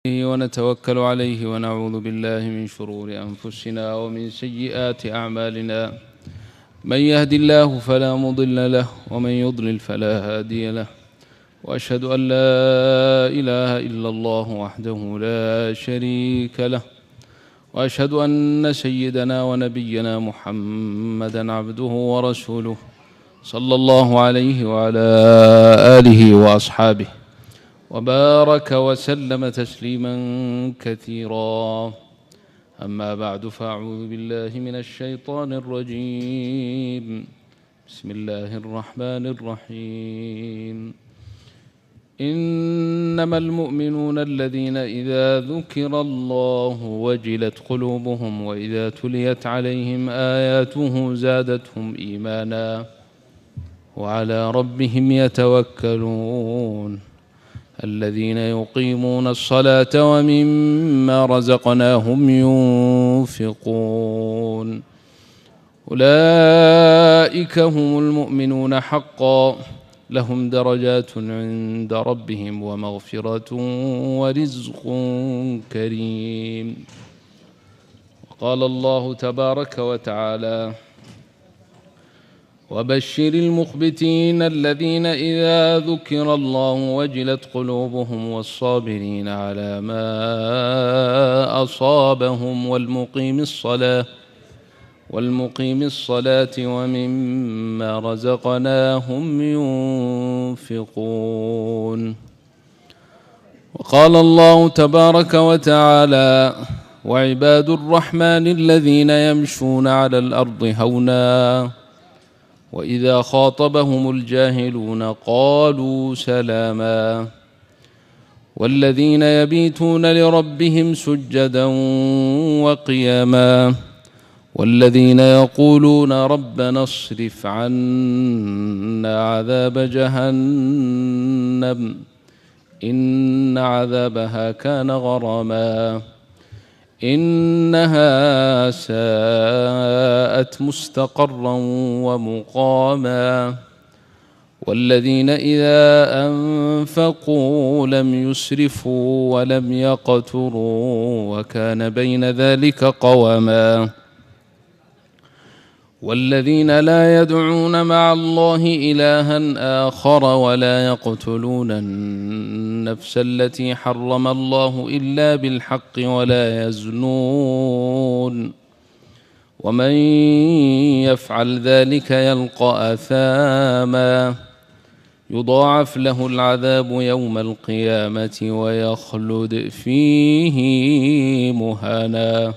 ونتوكل عليه ونعوذ بالله من شرور أنفسنا ومن سيئات أعمالنا. من يهد الله فلا مضل له ومن يضلل فلا هادي له، وأشهد أن لا إله إلا الله وحده لا شريك له، وأشهد أن سيدنا ونبينا محمدا عبده ورسوله صلى الله عليه وعلى آله وأصحابه وبارك وسلم تسليما كثيرا. أما بعد، فأعوذ بالله من الشيطان الرجيم. بسم الله الرحمن الرحيم. إنما المؤمنون الذين إذا ذكر الله وجلت قلوبهم وإذا تليت عليهم آياته زادتهم إيمانا وعلى ربهم يتوكلون. الذين يقيمون الصلاة ومما رزقناهم ينفقون. أولئك هم المؤمنون حقا، لهم درجات عند ربهم ومغفرة ورزق كريم. وقال الله تبارك وتعالى: وبشر المخبتين الذين إذا ذكر الله وجلت قلوبهم والصابرين على ما أصابهم والمقيم الصلاة ومما رزقناهم ينفقون. وقال الله تبارك وتعالى: وعباد الرحمن الذين يمشون على الأرض هونا وإذا خاطبهم الجاهلون قالوا سلاما. والذين يبيتون لربهم سجدا وقياما. والذين يقولون ربنا اصرف عنا عذاب جهنم إن عذابها كان غراما إنها ساءت مستقرا ومقاما. والذين إذا أنفقوا لم يسرفوا ولم يقتروا وكان بين ذلك قواما. والذين لا يدعون مع الله إلها آخر ولا يقتلون النفس التي حرم الله إلا بالحق ولا يزنون ومن يفعل ذلك يلقى أثاما يضاعف له العذاب يوم القيامة ويخلد فيه مهانا.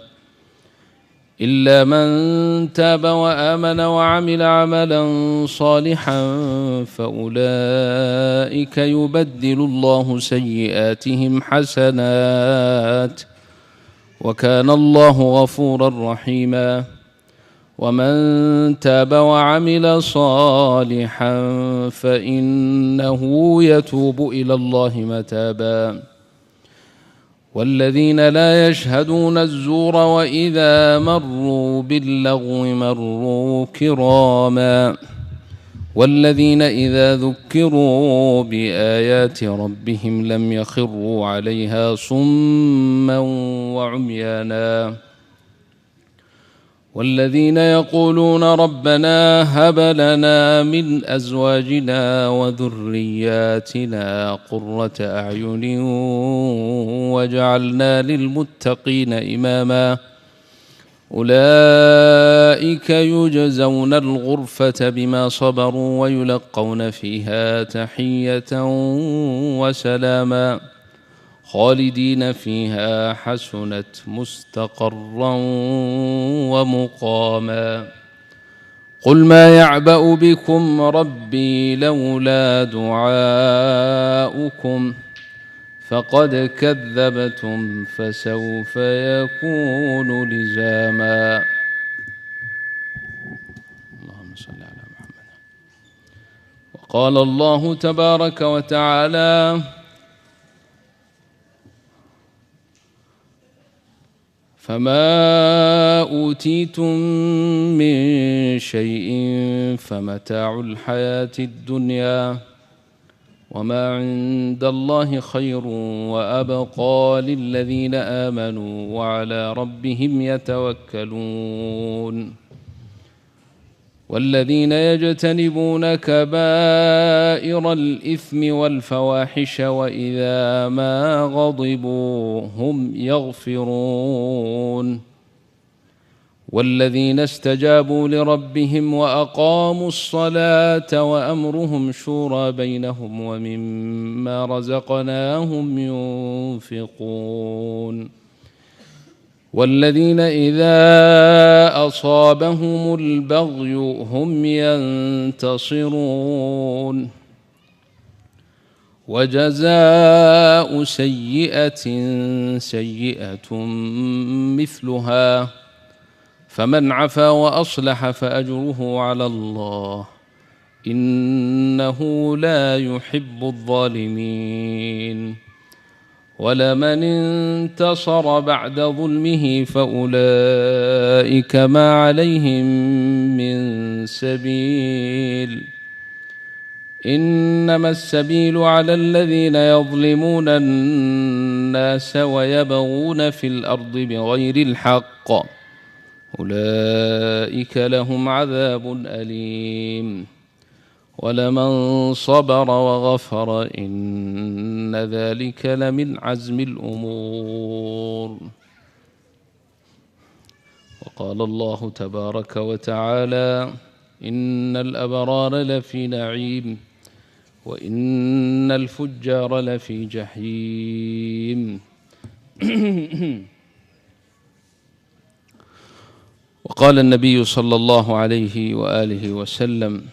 إلا من تاب وآمن وعمل عملا صالحا فأولئك يبدل الله سيئاتهم حسنات وكان الله غفورا رحيما. ومن تاب وعمل صالحا فإنه يتوب إلى الله متابا. والذين لا يشهدون الزور وإذا مروا باللغو مروا كراما. والذين إذا ذكروا بآيات ربهم لم يخروا عليها صما وعميانا. والذين يقولون ربنا هب لنا من أزواجنا وذرياتنا قرة أعين واجعلنا للمتقين إماما. أولئك يجزون الغرفة بما صبروا ويلقون فيها تحية وسلاما خالدين فيها حسنت مستقرا ومقاما. قل ما يعبأ بكم ربي لولا دعاؤكم فقد كذبتم فسوف يكون لزاما. اللهم صل على محمد. وقال الله تبارك وتعالى: فما أوتيتم من شيء فمتاع الحياة الدنيا وما عند الله خير وأبقى للذين آمنوا وعلى ربهم يتوكلون. والذين يجتنبون كبائر الإثم والفواحش وإذا ما غضبوا هم يغفرون. والذين استجابوا لربهم وأقاموا الصلاة وأمرهم شورى بينهم ومما رزقناهم ينفقون. والذين إذا أصابهم البغي هم ينتصرون. وجزاء سيئة سيئة مثلها فمن عفا وأصلح فأجره على الله إنه لا يحب الظالمين. ولمن انتصر بعد ظلمه فأولئك ما عليهم من سبيل. إنما السبيل على الذين يظلمون الناس ويبغون في الأرض بغير الحق أولئك لهم عذاب أليم. ولمن صبر وغفر إن ذلك لمن عزم الأمور. وقال الله تبارك وتعالى إن الأبرار لفي نعيم وإن الفجار لفي جحيم. وقال النبي صلى الله عليه وآله وسلم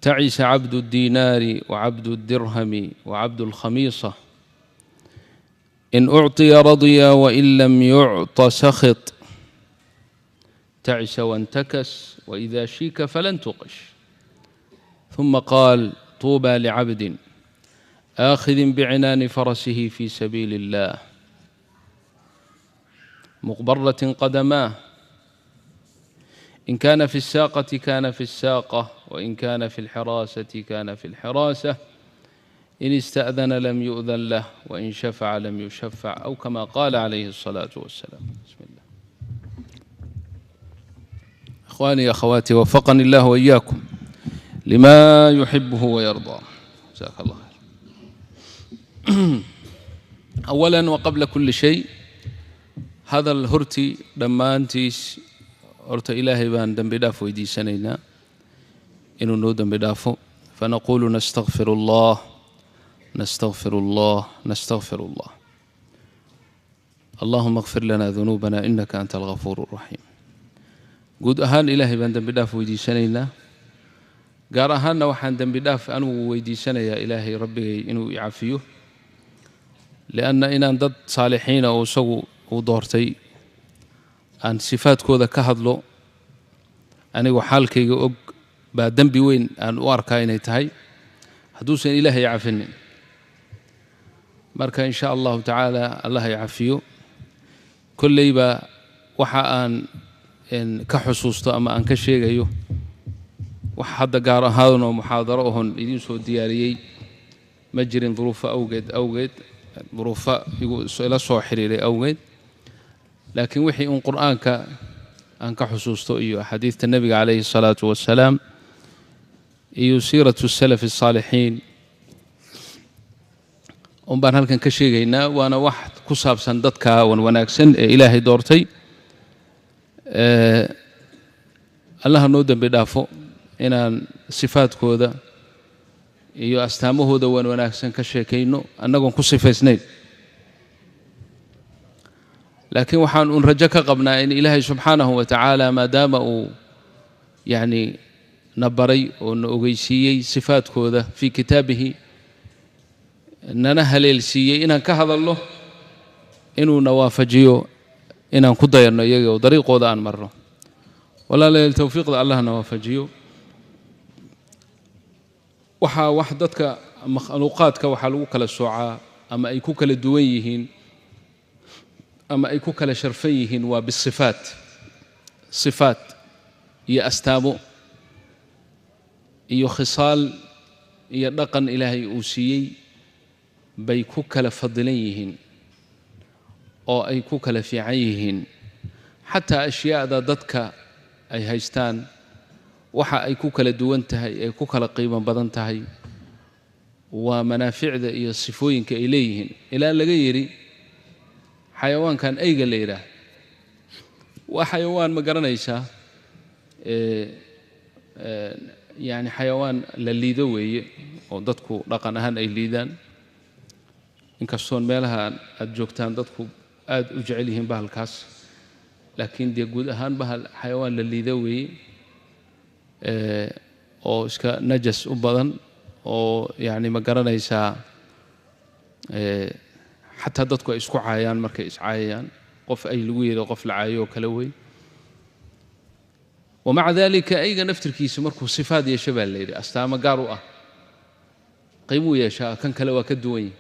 تعس عبد الدينار وعبد الدرهم وعبد الخميصة، إن أعطي رضي وإن لم يعط سخط، تعس وانتكس وإذا شيك فلن تقش. ثم قال طوبى لعبد آخذ بعنان فرسه في سبيل الله مغبرة قدماه، إن كان في الساقة كان في الساقة، وإن كان في الحراسة كان في الحراسة، إن استأذن لم يؤذن له، وإن شفع لم يشفع، أو كما قال عليه الصلاة والسلام. بسم الله. إخواني أخواتي، وفقني الله وإياكم لما يحبه ويرضى. جزاك الله خير. أولا وقبل كل شيء، هذا الهرتي dhammaantiis horta ilaahay baan dembi dhaaf weydiisanaynaa inuu noo dembi dhaafo. Fanaqulu nastakfir allah nastakfir allah nastakfir allah allahuma اغfir lana dunuubana inaka anta alghafuur الraxiim. Guud ahaan ilaahay baan dembi dhaaf weydiisanaynaa, gaar ahaanna waxaan dembi dhaaf anugu weydiisanayaa ilaahay rabbigay inuu i cafiyo, lianna inaan dad saalixiina oo isagu uu doortay aan sifaadkooda ka hadlo anigoo xaalkayga og baa dembi weyn aan u arkaa inay tahay hadduusan ilaahay cafinin. Marka in sha allahu tacaala allah i cafiyo. Kolleyba waxa aan ka xusuusto ama aan ka sheegayo wax hadda gaar ahaan oo muxaadaro ohon idiin soo diyaariyey ma jirin, duruufo awgeed duruufo ila soo xiriiray awgeed, laakiin wixii un qur'aanka aan ka xusuusto iyo axaadiidta nebiga calayhi الsalaatu wasalaam iyo siiratu salaf الsaalixiin un baan halkan ka sheegaynaa. Waana wax ku saabsan dadka wan wanaagsan ee ilaahay doortay. Allaha noo dembi dhaafo inaan sifaadkooda iyo astaamahooda wan wanaagsan ka sheekayno annagoon ku sifaysnayn, laakiin waxaan un rajo ka qabnaa in ilaahay subxaanahu wa tacaala maadaama uu yacni na baray oo na ogeysiiyey sifaadkooda fii kitaabihi, nana haleelsiiyey inaan ka hadalno, inuu na waafajiyo inaan ku dayanno iyaga oo dariiqooda aan marno. Walaalayaal, towfiiqda allah na waafajiyo. Waxaa wax dadka makhluuqaadka waxaa lagu kala soocaa ama ay ku kala duwan yihiin ama ay ku kala sharfan yihiin waa bisifaat, sifaat iyo astaamo. iyo khisaal iyo dhaqan Ilaahay uu siiyey bay ku kala fadilan yihiin oo ay ku kala fiican yihiin. Xataa ashyaada dadka ay haystaan waxa ay ku kala duwan tahay ay ku kala qiimo badan tahay waa manaaficda iyo sifooyinka ay leeyihiin. Ilaa laga yidhi xayawaankan eyga la yidhaah waa xayawaan, ma garanaysaa, yani xayawaan la liido weeye oo dadku dhaqan ahaan ay liidaan, inkastoon meelaha aad joogtaan dadku aad u jecel yihiin bahalkaas, laakiin dee guud ahaan bahal xayawaan la liido weeye oo iska najas u badan oo yani ma garanaysaa xataa dadku ay isku caayaan markay iscaayayaan, qof ay lagu yidhi qof la caayo oo kale wey. Wamaca dalika ayga naftirkiisa markuu sifaad yeesho baa la yidhi astaamo gaar u ah qiimuu yeeshaa, kan kale waa ka duwan yahi.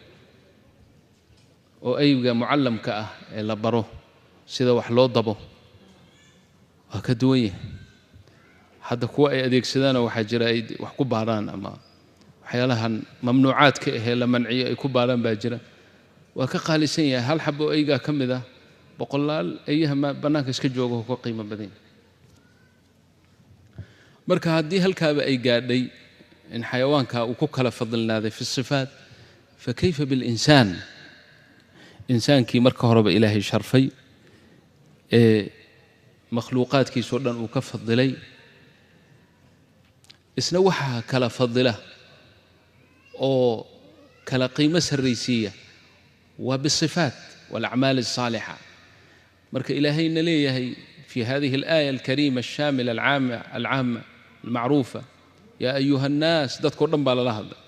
Oo eyga mucallamka ah ee la baro sida wax loo dabo waa ka duwan yahay. Hadda kuwa ay adeegsadaana waxaa jira ay wax ku baaraan ama waxyaalahan mamnuucaadka ahee la manciyo ay ku baaraan baa jira, waa ka qaalisan yahay. Hal xabo eygaa ka mid ah boqolaal eeyaha bannaanka iska jooga ka qiimo badan yahay. Marka haddii halkaaba ay gaadhay in xayawaanka uu ku kala fadilnaaday fi sifaat, fa kayfa bilinsaan? Insaankii marka horeba Ilaahay sharfay ee makhluuqaadkiisoo dhan uu ka fadilay, isna waxaa kala fadila oo kala qiimo sarraysiiya waa bisifaat waalacmaal alsaalixa. Marka Ilaahayna leeyahay fi hadihi alaaya alkariima alshaamila alcaama almacruufa, yaa ayuha annaas, dadkao dhan baa lala hadlay,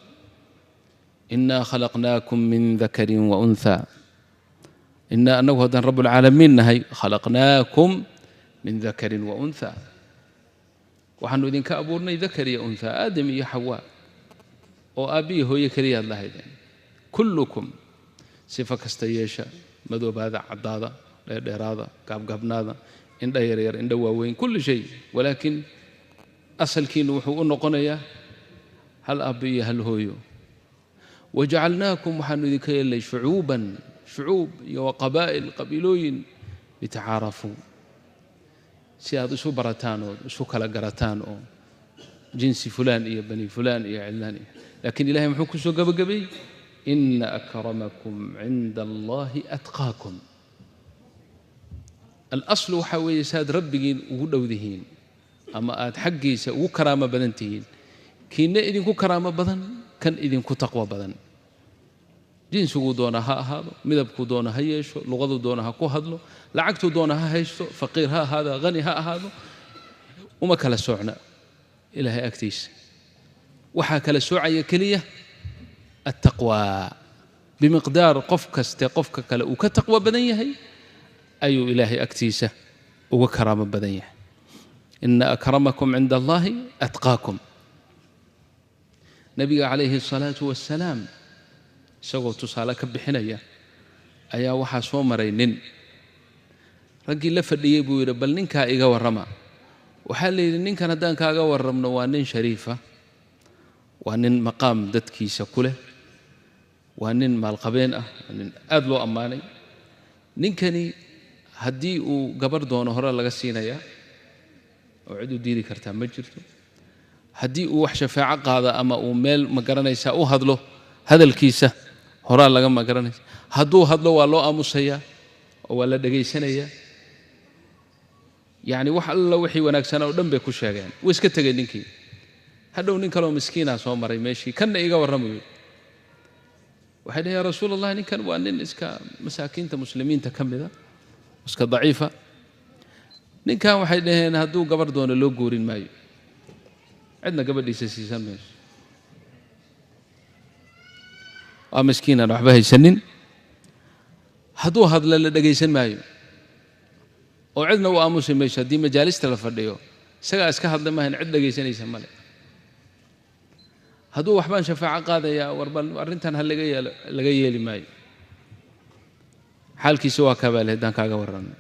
inaa khalaqnaakum min dakarin wa unthaa. Inaa annagu haddaan rabbulcaalamiin nahay, khalaqnaakum min dakarin wa unthaa, waxaanu idinka abuurnay dakar iyo unthaa, aadam iyo xawaa, oo aabbiyo hooye keliyaad lahaydeen. Kullukum, sifo kasta yeesha, madoobaada, caddaada, dheerdheeraada, gaabgaabnaada, indha yaryar, indha waaweyn, kulli shay, walaakiin asalkiinu wuxuu u noqonayaa hal aabbo iyo hal hooyo. Wajacalnaakum, waxaanu idinka yeelnay shucuuban, shucuub iyo waqabaa'il, qabiilooyin, litacaarafuu, si aad isu barataan oo isu kala garataan oo jinsi fulaan iyo bani fulaan iyo cidlaan iyo. Laakiin Ilahay muxuu ku soo gabagabeeyey? Ina akramakum cinda allahi atqaakum. Alaslu waxaa weeye saad rabbigiin ugu dhowdihiin ama aad xaggiisa ugu karaamo badan tihiin, kiina idinku karaamo badan kan idinku taqwo badan. Jinsiguu doona ha ahaado, midabkuu doona ha yeesho, luqaduu doona ha ku hadlo, lacagtuu doona ha haysto, faqiir ha ahaado, hani ha ahaado, uma kala soocna Ilaahay agtiisa. Waxaa kala soocaya keliya attaqwaa. Bimiqdaar qof kaste qofka kale uu ka taqwo badan yahay ayuu Ilaahay agtiisa uga karaamo badan yahay. Ina akramakum cinda allahi atqaakum. Nabiga calayhi asalaatu wassalaam isagoo tusaale ka bixinaya ayaa waxaa soo maray nin raggii la fadhiyey buu yidhi, bal ninkaa iga warrama. Waxaa la yidhi, ninkan haddaan kaaga warramno waa nin shariifa, waa nin maqaam dadkiisa ku leh, waa nin maalqabeen ah, waa nin aad loo ammaanay. Ninkani haddii uu gabarh doono hore laga siinayaa oo cid u diidi kartaa ma jirto. Haddii uu wax shafaaco qaado ama uu meel ma garanaysaa u hadlo, hadalkiisa horaa laga ma garanaysa. Hadduu hadlo waa loo aamusayaa oo waa la dhegaysanayaa. Yacni wax alla wixii wanaagsanaa oo dhan bay ku sheegeen. Wuu iska tegey ninkii. Hadhow nin kaleoo miskiinaa soo maray meeshii, kanna iga warramayo. Waxay dhaheen, yaa rasuul allah, ninkan waa nin iska masaakiinta muslimiinta ka mida, iska daciifa. Ninkan waxay dhaheen hadduu gabarh doono loo guurin maayo, cidna gabadhiisa siisan mayso, waa miskiinaan waxba haysanin, hadduu hadla la dhegaysan maayo oo cidna u aamusi mayso. Haddii majaalista la fadhiyo isagaa iska hadla maahan, cid dhegaysanaysa male. Hadduu waxbaan shafaaco qaadayaa, warbal arrintan ha laga yeelo, laga yeeli maayo. Xaalkiisa waa kabaale haddaan kaaga warranno.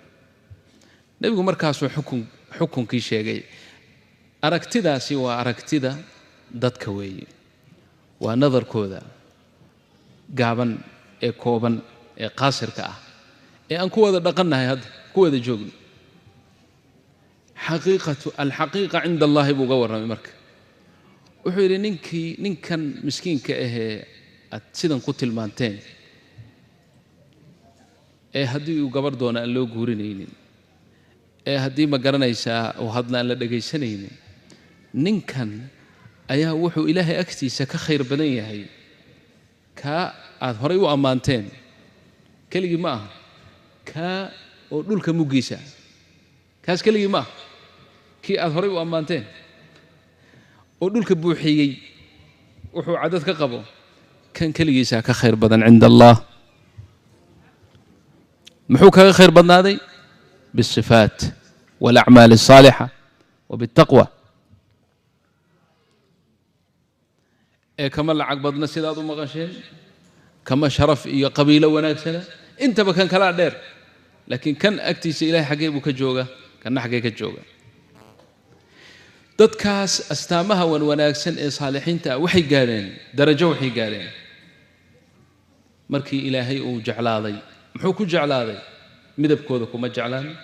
Nebigu markaasuu xukunkii sheegay. Aragtidaasi waa aragtida dadka weeye, waa nadarkooda gaaban ee kooban ee qaasirka ah ee aan ku wada dhaqannahay hadda ku wada joogno. Xaqiiqatu alxaqiiqa cinda Allahi buu uga warramay. Marka wuxuu yidhi ninkan miskiinka ahee aad sidan ku tilmaanteen ee haddii uu gabarh doona aan loo guurinaynin, ee haddii ma garanaysaa uu hadla aan la dhegaysanaynin, ninkan ayaa wuxuu Ilaahay agtiisa ka khayr badan yahay kaa aad horay u ammaanteen. Keligii ma aha, kaa oo dhulka muggiisa, kaas keligii ma aha, kii aad horay u ammaanteen oo dhulka buuxiyey wuxuu cadad ka qabo, kan keligiisaa ka khayr badan cinda Allah. Muxuu kaga khayr badnaaday? Biاlsifaat wاlacmaal الsaalixa wabاltaqwa. Ee kama lacag badna sidaad u maqasheen, kama sharaf iyo qabiilo wanaagsana, intaba kan kalaa dheer, laakiin kan agtiisa Ilahay xaggee buu ka jooga, kanna xaggee ka jooga. Dadkaas astaamaha wan wanaagsan ee saalixiinta ah waxay gaadheen darajo, waxay gaadheen markii Ilaahay uu jeclaaday. Muxuu ku jeclaaday? Midabkooda kuma jeclaanin,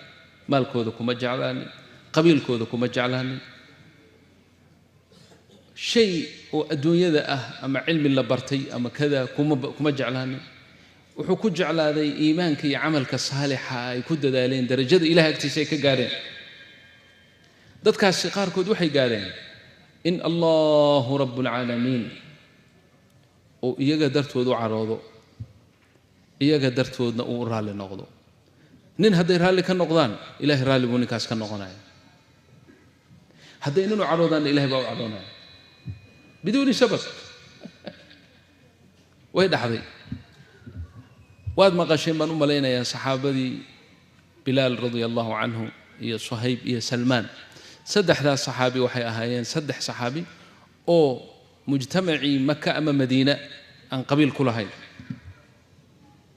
maalkooda kuma jeclaanin, qabiilkooda kuma jeclaanin, shay oo adduunyada ah ama cilmi la bartay ama kada kuma jeclaanin. Wuxuu ku jeclaaday iimaanka iyo camalka saalixa ay ku dadaaleen, darajada Ilahay agtiisa ay ka gaadheen. Dadkaasi qaarkood waxay gaadheen in Allahu rabbulcaalamiin uu iyaga dartood u caroodo, iyaga dartoodna uu u raalli noqdo. Nin hadday raalli ka noqdaan, Ilahay raalli buu ninkaas ka noqonaya. Hadday nin u cadhoodaanna, Ilahay baa u cadhoonaya biduuni sabab. Way dhaxday, waad maqasheen baan u malaynayaa saxaabadii Bilaal radia allahu canhu iyo Suhayb iyo Salmaan. Saddexdaas saxaabi waxay ahaayeen saddex saxaabi oo mujtamacii Maka ama Madiina aan qabiil ku lahayn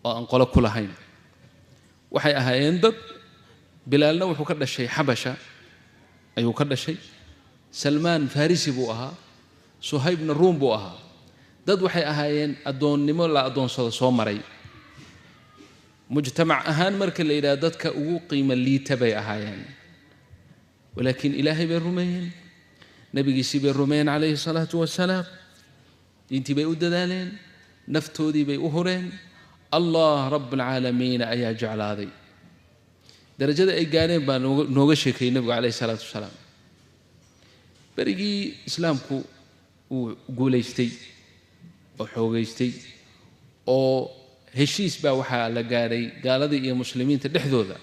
oo aan qolo ku lahayn. Waxay ahaayeen dad, Bilaalna wuxuu ka dhashay Xabasha ayuu ka dhashay, Salmaan Farisi buu ahaa, Suhaybna Ruum buu ahaa. Dad waxay ahaayeen addoonnimo la addoonsado soo maray. Mujtamac ahaan marka la yidhaha dadka ugu qiimo liita bay ahaayeen, walaakiin Ilaahay bay rumeeyeen, nebigiisii bay rumeeyeen calayhi salaatu wasalaam, diintii bay u dadaaleen, naftoodii bay u hureen. Allah rabbulcaalamiin ayaa jeclaaday. Darajada ay gaadheen baa nooga sheekeeyey nebigu calayhi salaatu wasalaam. Berigii islaamku uu guulaystay oo xoogaystay oo heshiis baa waxaa la gaadhay gaaladii iyo muslimiinta dhexdooda,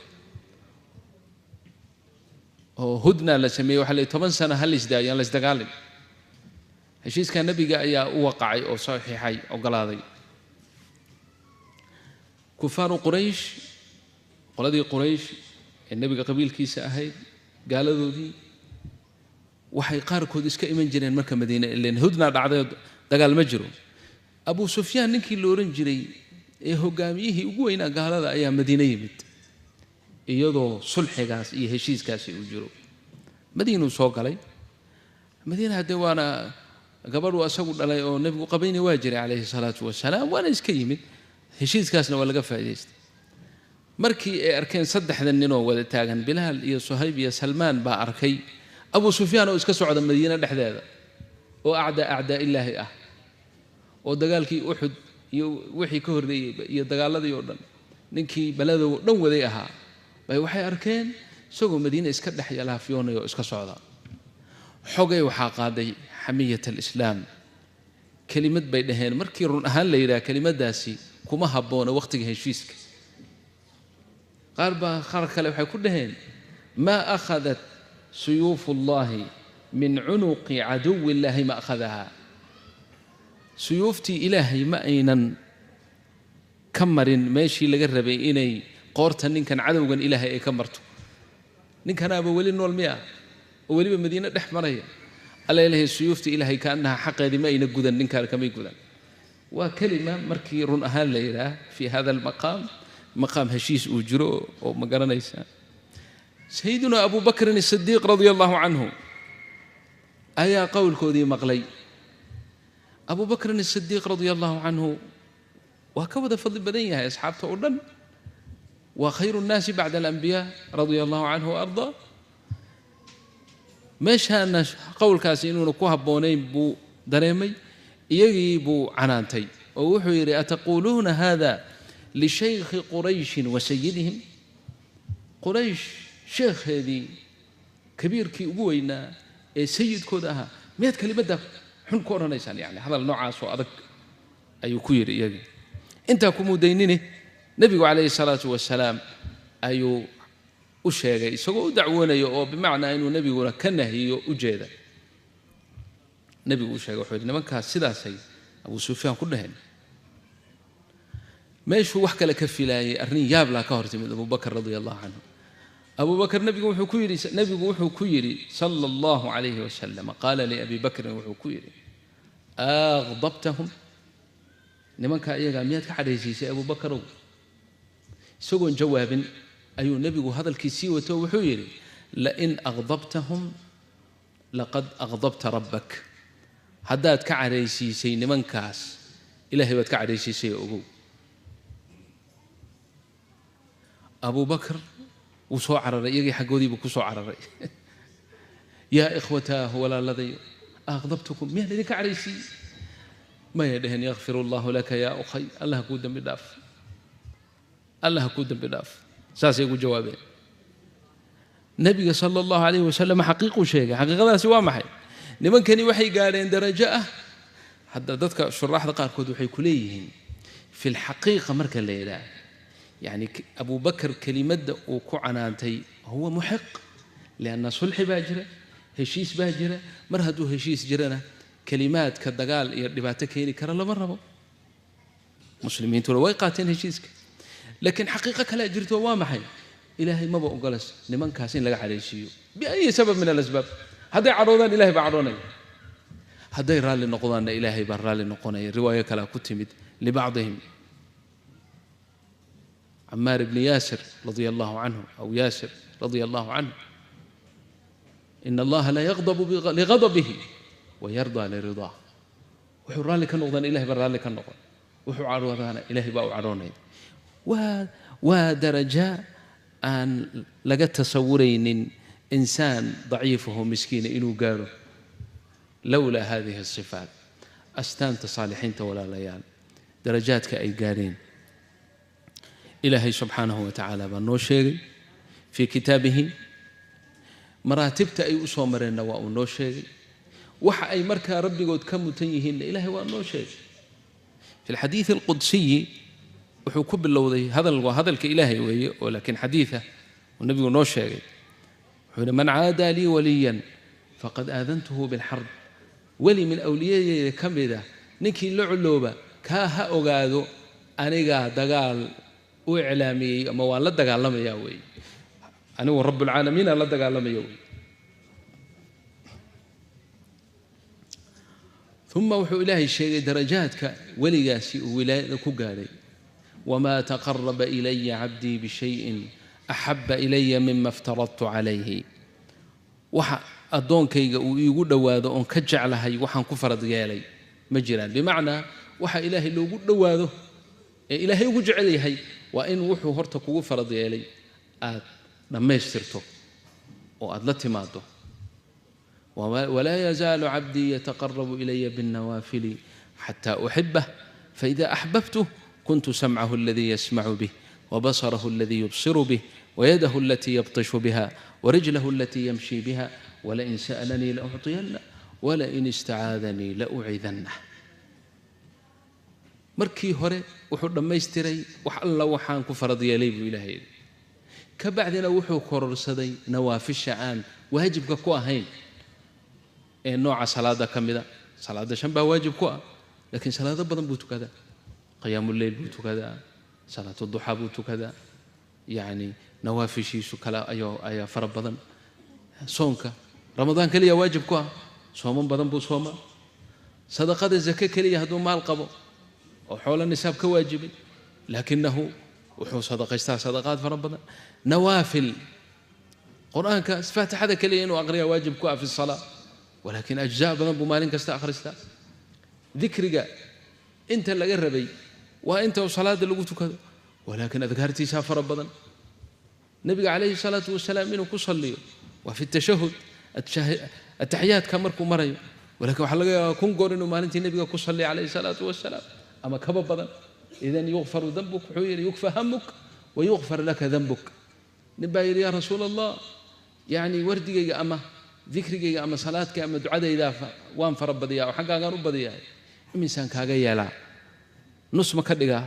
oo hudna la sameeyey. Waxa la 10 sano ha la isdaayo, aan la isdagaalin. Heshiiskaa nebiga ayaa u waqacay oo saxiixay, ogolaaday. Kufaaru Quraysh, qoladii Quraysh ee nebiga qabiilkiisa ahayd, gaaladoodii waxay qaarkood iska iman jireen marka Madiine ileen hudnaa dhacday, dagaal ma jiro. Abu Sufyaan ninkii la odhan jiray ee hogaamiyihii ugu weynaa gaalada ayaa Madiine yimid iyadoo sulxigaas iyo heshiiskaasi uu jiro. Madiinuu soo galay. Madiina haddee waana gabadhuu asagu dhalay oo nebigu qabayna waa jiray calayhi salaatu wasalaam, waana iska yimid. Heshiiskaasna waa laga faa'idaystay. Markii ay arkeen saddexda ninoo wada taagan, Bilaal iyo Suhayb iyo Salmaan, baa arkay Abu Sufyaan oo iska socda Madiine dhexdeeda oo acdaa illaahi ah, oo dagaalkii Uxud iyo wixii ka horreeyey iyo dagaaladii oo dhan ninkii baladow dhan waday ahaa, bay waxay arkeen isagoo Madiine iska dhex yalaafyoonaya oo iska socda. Xogay waxaa qaaday xamiyat alislaam. Kelimad bay dhaheen, markii run ahaan la yidhaha kelimaddaasi kuma habboona wakhtiga heshiiska. Qaar baa qaar kale waxay ku dhaheen: maa akhadat suyuufu ullahi min cunuqi caduwi illaahi ma akhadaha. Suyuuftii Ilaahay ma aynan ka marin meeshii laga rabay inay qoorta ninkan cadowgan Ilaahay ay ka marto. Ninkanaaba weli nool miya oo weliba Madiine dhex maraya? Alla ilahay, suyuuftii Ilaahay kaannaha xaqeedii ma ayna gudan, ninkaan kamay gudan. Waa kelima markii run ahaan la yidhaah fii hada almaqaam, maqaam heshiis uu jiro oo ma garanaysaa. Sayiduna Abu Bakrin Asidiiq radia allahu canhu ayaa qowlkoodii maqlay. Abu Bakrin Asidiiq radia allahu canhu waa ka wada fadli badan yahay asxaabta oo dhan, waa khayru nnaasi bacda alambiyaa radia allahu canhu wa ardaa. Meeshaana qowlkaasi inuuna ku habboonayn buu dareemay, iyagii buu canaantay oo wuxuu yidhi ataquuluuna hada lishaykhi qurayshin wa sayidihim. Quraysh sheekheedii kabiirkii ugu weynaa ee sayidkooda ahaa miyaad kelimadda xun ku odhanaysaan? Yani hadal noocaas oo adag ayuu ku yidhi iyagii. Intaa ku mudaynini nebigu calayhi salaatu wasalaam ayuu u sheegay isagoo u dacwoonayo oo bimacnaa inuu nebiguna ka nahiyo u jeeda. Nebigu u sheegay wuxuu yidhi nimankaas sidaasay Abu Sufyaan ku dhaheen. Meeshuu wax kale ka filaayay arrin yaablaa ka hor timid Abu Bakr radia allahu canhu. Abu Bakr nebigu wuxuu ku yidhi sala allahu calayhi wasalam, qaala liabi bakrin wuxuu ku yidhi aqdabtahum, nimanka iyagaa miyaad ka cadhaysiisay Abu Bakarow? Isagoon jawaabin ayuu nebigu hadalkii sii wato, wuxuu yidhi lain aqdabtahum laqad aqdabta rabbak, haddaad ka cadhaysiisay nimankaas ilaahay baad ka cadhaysiisay ogow. Abu Bakr wuu soo cararay, iyagii xaggoodiibuu ku soo cararay. Yaa ikhwataahu, walaaladayo, aqdabtukum, miyaan idinka cadhaysiiyey? Maya dheheen, yakfir allahu laka yaa ukhay, allah kuu dembi dhaaf, allah kuu dembi dhaaf. Saasay ugu jawaabeen. Nebiga sala allahu calayhi wasalam xaqiiquu sheegay. Xaqiiqadaasi waa maxay? Nimankani waxay gaadheen darajo ah. Hadda dadka shuraaxda qaarkood waxay ku leeyihiin fi lxaqiiqa marka la yidhaah, yacni Abu Bakr kelimadda uu ku canaantay huwa muxiq, lianna sulxi baa jira, heshiis baa jira. Mar hadduu heshiis jirana kelimaadka dagaal iyo dhibaato keeni kara lama rabo. Muslimiintuna way qaateen heshiiska, laakiin xaqiiqo kalea jirto. Waa maxay? Ilaahay maba ogolas nimankaas in laga cadhaysiiyo biayi sabab min alasbaab. Hadday cadhoodaan ilahay baa cadhoonaya, hadday raalli noqdaanna ilaahay baa raalli noqonaya. Riwaayo kalea ku timid libacdihim, Camaar ibni Yaasir radia allahu canhu aw Yaasir radia allahu canhu, ina allaha la yaqdabu lighadabihi wayardaa liridaah. Wuxuu raalli ka noqdaan ilahay baa raalli ka noqon, wuxuu cadhoodaana ilaahay baa u cadhoonaya. Waa daraja aan laga tasawuraynin insaan daciifaho miskiina inuu gaadho lowlaa hadihi asifaat. Astaanta saalixiinta walaalayaal, darajaadka ay gaadheen ilaahay subxaanahu wa tacaala baa noo sheegay fii kitaabihi. Maraatibta ay u soo mareenna waa uu noo sheegay. Waxa ay markaa rabbigood ka mutan yihiinna ilaahay waa noo sheegay. Fi alxadiidi alqudsiyi wuxuu ku bilowday hadal, waa hadalka ilaahay weeye oo laakiin xadiida uu nebigu noo sheegay. Wuxuu yihi man caadaa lii waliyan faqad aadantuhu bilxarb. Weli min awliyadeyda ka mida ninkii la culooba kaa ha ogaado anigaa dagaal u iclaamiyey ama waan la dagaalamayaa weeye, anigu rabbulcaalamiinaan la dagaalamaya wey. Uma wuxuu ilaahay sheegay darajaadka weligaasi uu wilaayada ku gaadhay. Wamaa taqaraba ilaya cabdii bishayin axaba ilaya mima iftaradtu calayhi. Waxa addoonkayga uu iigu dhowaado oon ka jeclahay waxaan ku farad yeelay ma jiraan. Bimacnaa waxa ilaahay loogu dhowaado ee ilaahay ugu jecel yahay waa in wuxuu horta kugu farad yeelay aad dhammaystirto oo aad la timaado. Walaa yazaalu cabdii yataqarabu ilaya biاlnawaafili xataa uxibah faida axbabtuh kuntu samcahu aladii yasmacu bih wabasarahu aladii yubsiru bih wayadahu alatii yabtishu biha warijlahu alatii yamshi biha walain sa'alanii laucطiyanah walain istacaadanii laucidanah. Markii hore wuxuu dhammaystiray wax alla waxaan ku farad yeelay buu ilaahay yidhi. Ka bacdina wuxuu kororsaday nawaafisha aan waajibka ku ahayn ee nooca salaada ka mida. Salaadda shan baa waajib ku ah, laakiin salaado badan buu tukadaa.Qiyaamuleyl buu tukadaa, salaatu duxaa buu tukadaa, yacni nawaafishiisu kale ayaa fara badan. Soonka Ramadaan keliya waajib ku ah, sooman badan buu soomaa. Sadaqada zake keliya hadduu maal qabo oo xoolo nisaab ka waajibay, laakinahu wuxuu sadaqaystaa sadaqaad fara badan. Nawaafil qur-aanka faatixada keliya inuu aqriyaa waajib ku ah fi salaa, walaakin ajzaa badan buu maalin kasta akhristaa. Dikriga inta laga rabay waa inta uu salaada lagu tukado, walaakin adkaartiisaa fara badan. Nabiga calayhi salaatu wasalaam inuu ku salliyo waa fi tashahud, ataxiyaadka markuu marayo, walakin waxaa laga yaabaa 1000 goor inuu maalintii nabiga ku salliyo calayhi salaatu wasalaam ama kaba badan. Idan yukfaru dambuk, wuxuu yidhi yukfa hamuk wa yukfar laka dambuk. Nin baa yidhi yaa rasuul allah, yacni wardigayga ama dikrigayga ama salaadka ama ducadaydaa waan fara badiyaa oo xaggaagaan u badiyahay, imisaan kaaga yeelaa? Nus ma ka dhigaa?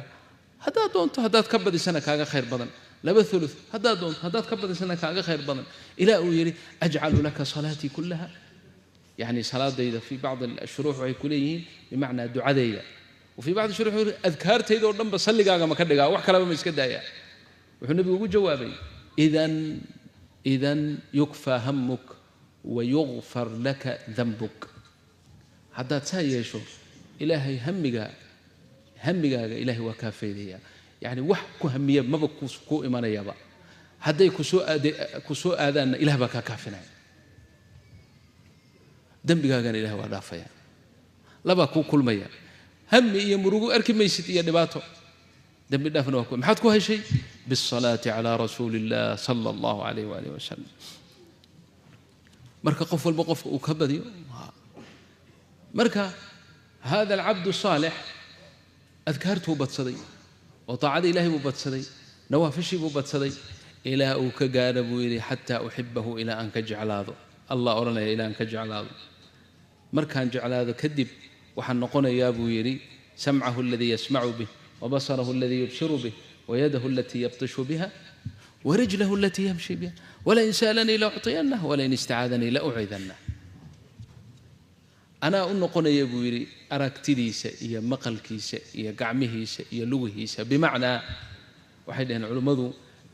Haddaad doonto haddaad ka badisana kaaga khayr badan, 2/3 haddaad doonto haddaad ka badisana kaaga khayr badan. Ilaa uu yidhi ajcalu laka salaatii kullaha, yacni salaadayda. Fii bacdi ashuruux waxay ku leeyihiin bimacnaa ducadayda, wa fii bacdi shuruux adkaartayda oo dhanba salligaaga ma ka dhigaa, wax kaleba ma iska daayaa. Wuxuu nebigu ugu jawaabay idan yukfaa hamuk wa yukfar laka dambuk. Haddaad saa yeesho ilaahay hamigaaga ilaahay waa kaa faydayaa. Yacni wax ku hamiya maba ku imanayaba, hadday ku soo aadaanna ilah baa kaa kaafinaya, dembigaagana ilahay waa dhaafaya. Labaa kuu kulmaya, hami iyo murugo arki maysid iyo dhibaato, dembi dhaafna waa ku. Maxaad ku heshay? Bisalaati calaa rasuuli illah sala allahu calayh waalihi wasalam. Marka qof walba qofka uu ka badiyo. Marka hada alcabdu saalix adkaartuu badsaday oo taacada ilaahay buu badsaday, nawaafishii buu badsaday, ilaa uu ka gaadho buu yidhi xataa uxibahu, ilaa aan ka jeclaado. Allah odhanaya ilaa aan ka jeclaado. Markaan jeclaado kadib waxaan noqonayaa buu yidhi samcahu aladii yasmacu bih, wabasarahu aladii yubsiru bih, wayadahu alatii yabtishu biha, warijlahu alatii yamshi biha, walain sa'alanii la ucطiyanah, walain istacaadanii la ucidanah. Anaa u noqonaya buu yidhi aragtidiisa iyo maqalkiisa iyo gacmihiisa iyo lugihiisa. Bimacnaa waxay dhaheen culimmadu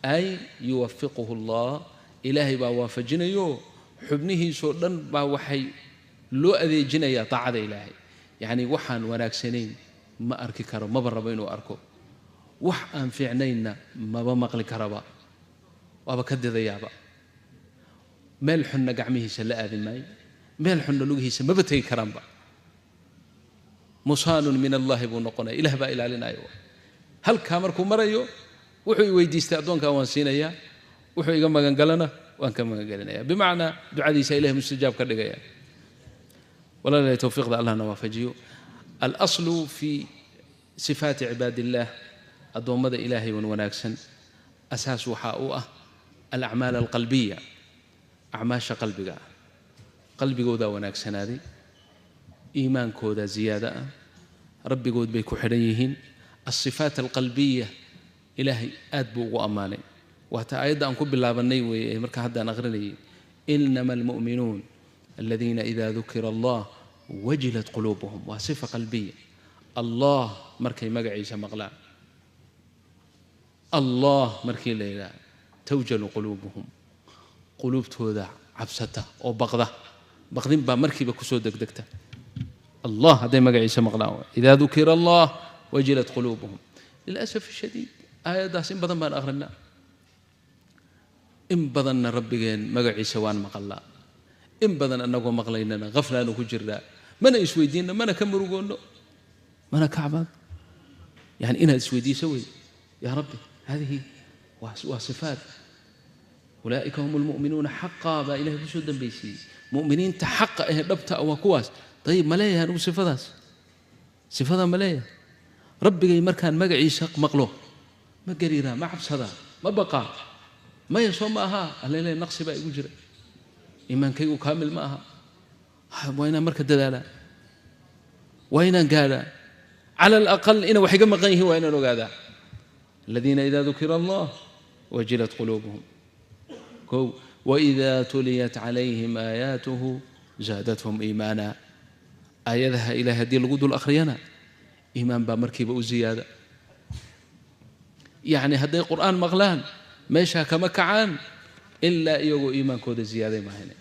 ay yuwafiquhu allah, ilaahay baa waafajinayo xubnihiisoo dhan baa waxay loo adeejinayaa taacada ilaahay. Yacni waxaan wanaagsanayn ma arki karo, maba rabo inuu arko, wax aan fiicnaynna maba maqli karaba, waaba ka didayaaba. Meel xunna gacmihiisa la aadin maayo, meel xunna lugihiisa maba tegi karaanba. Musaanun min allahi buu noqonaya, ilah baa ilaalinaya. Halkaa markuu marayo wuxuu i weydiistay addoonkaa waan siinayaa, wuxuu iga magangalana waan ka magangelinaya. Bimacnaa ducadiisa ilahay mustajaab ka dhigaya. Walaalahay towfiiqda allahna waafajiyo. Alaslu fii sifaati cibaadillaah, addoommada ilaahay wan wanaagsan asaas waxaa u ah alacmaal alqalbiya, acmaasha qalbiga ah. Qalbigoodaa wanaagsanaaday, iimaankoodaa ziyaado ah, rabbigood bay ku xidhan yihiin. Alsifaat alqalbiya ilaahay aad buu ugu ammaanay. Waata aayadda aan ku bilaabannay weeye marka haddaan aqrinayay, inama almu'minuun aladiina ida dukira allah wajilat quluubuhum. Waa sifa qalbiya. Allah markay magaciisa maqlaan, allah markii la yidhaha tawjalu quluubuhum, quluubtooda cabsata oo baqda, baqdin baa markiiba kusoo degdegta. Allah hadday magaciisa maqlaan, idaa dukira allah wajilat quluubuhum. Lilasaf shadiid aayaddaas in badan baan akhrinaa, in badanna rabbigeen magaciisa waan maqalnaa, in badan annagoo maqlaynana haflaanu ku jirnaa, mana isweydiinno, mana ka murugoonno, mana ka cabaado. Yani inaad isweydiiso wey, yaa rabbi hadihi waa sifaat ulaa'ika hum almu'minuuna xaqaa baa ilahay kusoo dambaysiiyey. Mu'miniinta xaqa ahee dhabta ah waa kuwaas. Dayib, ma leeyahay anugu sifadaas? Sifadaa ma leeyahay? Rabbigay markaan magaciisa maqlo ma gariiraa, ma cabsadaa, ma baqaa? Maya, soo ma ahaa? Allele naqsi baa igu jira, iimaankaygu kaamil ma aha. Waa inaan marka dadaalaa, waa inaan gaadhaa, cala alaqal inay wax iga maqan yihiin waa inaan ogaadaa. Aladiina ida dukira allah wajilat quluubuhum. Kow, waida tuliyat calayhim aayaatuhu zaadathum iimaana. Aayadaha ilahay haddii lagu dul akhriyana iimaan baa markiiba u ziyaada. Yacni hadday qur'aan maqlaan meeshaa kama kacaan ilaa iyagoo iimaankooda ziyaaday maahane.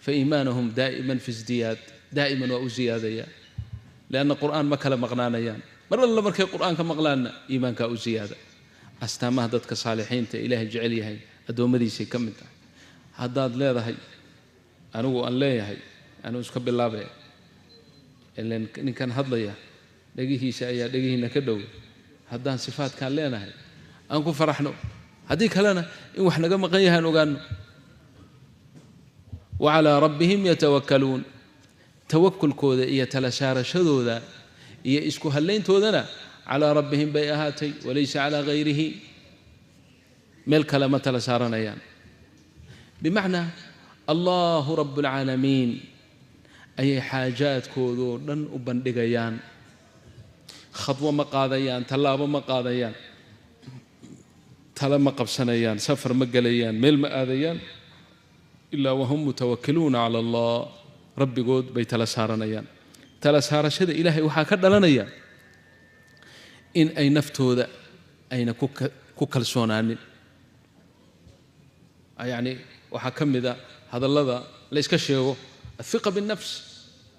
Fa iimaanuhum daa'iman fi isdiyaad, daa'iman waa u ziyaadaya, lianna qur'aan ma kala maqnaanayaan. Mar alla markay qur'aanka maqlaanna iimaankaa u ziyaada. Astaamaha dadka saalixiinta ilaahay jecel yahay addoommadiisay ka mid tahay. Haddaad leedahay, anigu aan leeyahay, anigu iska bilaabaya, Ilan ninkan hadlaya dhegihiisa ayaa dhegihiina ka dhow. Haddaan sifaadkaan leenahay aan ku faraxno, haddii kalena in wax naga maqan yahaan ogaano. Wa calaa rabbihim yatawakkaluun, tawakulkooda iyo tala saarashadooda iyo isku hallayntoodana calaa rabbihim bay ahaatay, walaysa calaa hayrihi, meel kale ma tala saaranayaan. Bimacnaa allahu rabbulcaalamiin ayay xaajaadkoodoo dhan u bandhigayaan. Khadwo ma qaadayaan, tallaabo ma qaadayaan, tala ma qabsanayaan, safar ma gelayaan, meel ma aadayaan, ilaa wahum mutawakiluuna cala allah, rabbigood bay tala saaranayaan. Tala saarashada ilaahay waxaa ka dhalanaya in ay naftooda ayna ku kalsoonaanin. Yacni waxaa ka mid a hadallada la iska sheego athiqa binnafs,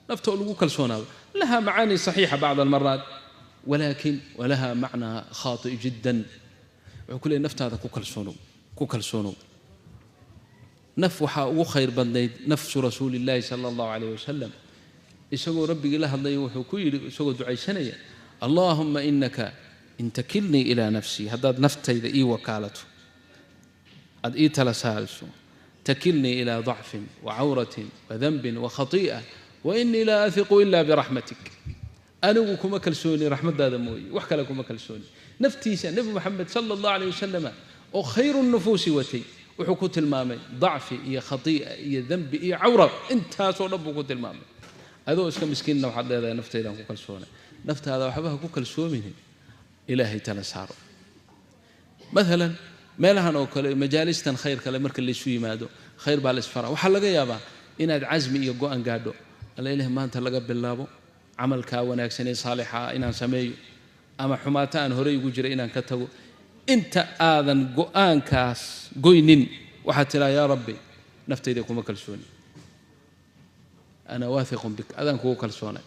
nafta oo lagu kalsoonaado, laha macaani saxiixa bacd almaraat, walaakin walaha macnaa khaati jiddan. Wuxuu ku leeyay naftaada ku kalsoonow, ku kalsoonow. Naf waxaa ugu khayr badnayd nafsu rasuulillaahi sala allahu calayh wasalam. Isagoo rabbigii la hadlaya wuxuu ku yidhi isagoo ducaysanaya, allaahuma inaka in takilnii ilaa nafsii, haddaad naftayda ii wakaalato, aad ii tala saariso, takilnii ilaa dacfin wa cawratin wa danbin wa khatii'a, wa inii laa ahiqu ila biraxmatik. Anigu kuma kalsooni raxmaddaada mooye, wax kale kuma kalsooni. Naftiisa nebi moxamed sala allahu alayh wasalama oo khayru nufuusi watay wuxuu ku tilmaamay dacfi iyo khatii'a iyo dembi iyo cawra, intaasoo dhan buu ku tilmaamay. Adoo iska miskiinna waxaad leedahay naftaydaan ku kalsoonay. Naftaada waxba ha ku kalsoominin, ilaahay tala saaro. Maalan meelahan oo kale, majaalistan khayr kale marka laysu yimaado, khayr baa la isfaraa. Waxaa laga yaabaa inaad casmi iyo go'an gaadho, alla ilaah maanta laga bilaabo camalkaa wanaagsan ee saalixa ah inaan sameeyo, ama xumaata aan horey ugu jiray inaan ka tago. Inta aadan go'aankaas goynin waxaad tiraa, yaa rabbi naftayda kuma kalsooni, ana waahiqun bik, adaan kugu kalsoonay,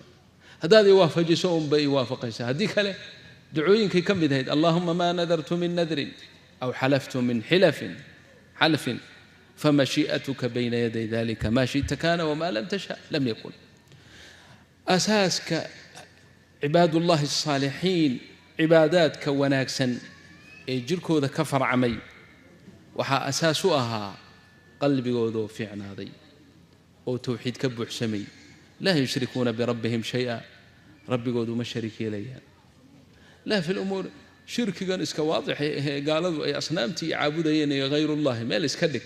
haddaad i waafajiso unbay i waafaqaysaa. Haddii kale ducooyinkay ka mid ahayd, allahuma maa nadartu min nadrin aw xalaftu min xalfin famashii'atuka bayna yaday dalika, maa shi'ta kaana wamaa lam tasha lam yakun. Asaaska cibaadullahi asaalixiin, cibaadaadka wanaagsan ee jirkooda ka farcamay, waxaa asaas u ahaa qalbigoodoo fiicnaaday oo towxiid ka buuxsamay. Laa yushrikuuna birabbihim shay-a, rabbigoodu ma sharik yeelayaan. Laa fi lumuur, shirkigan iska waadixay ahee gaaladu ay asnaamtii caabudayeen iyo hayrullahi meel iska dhig.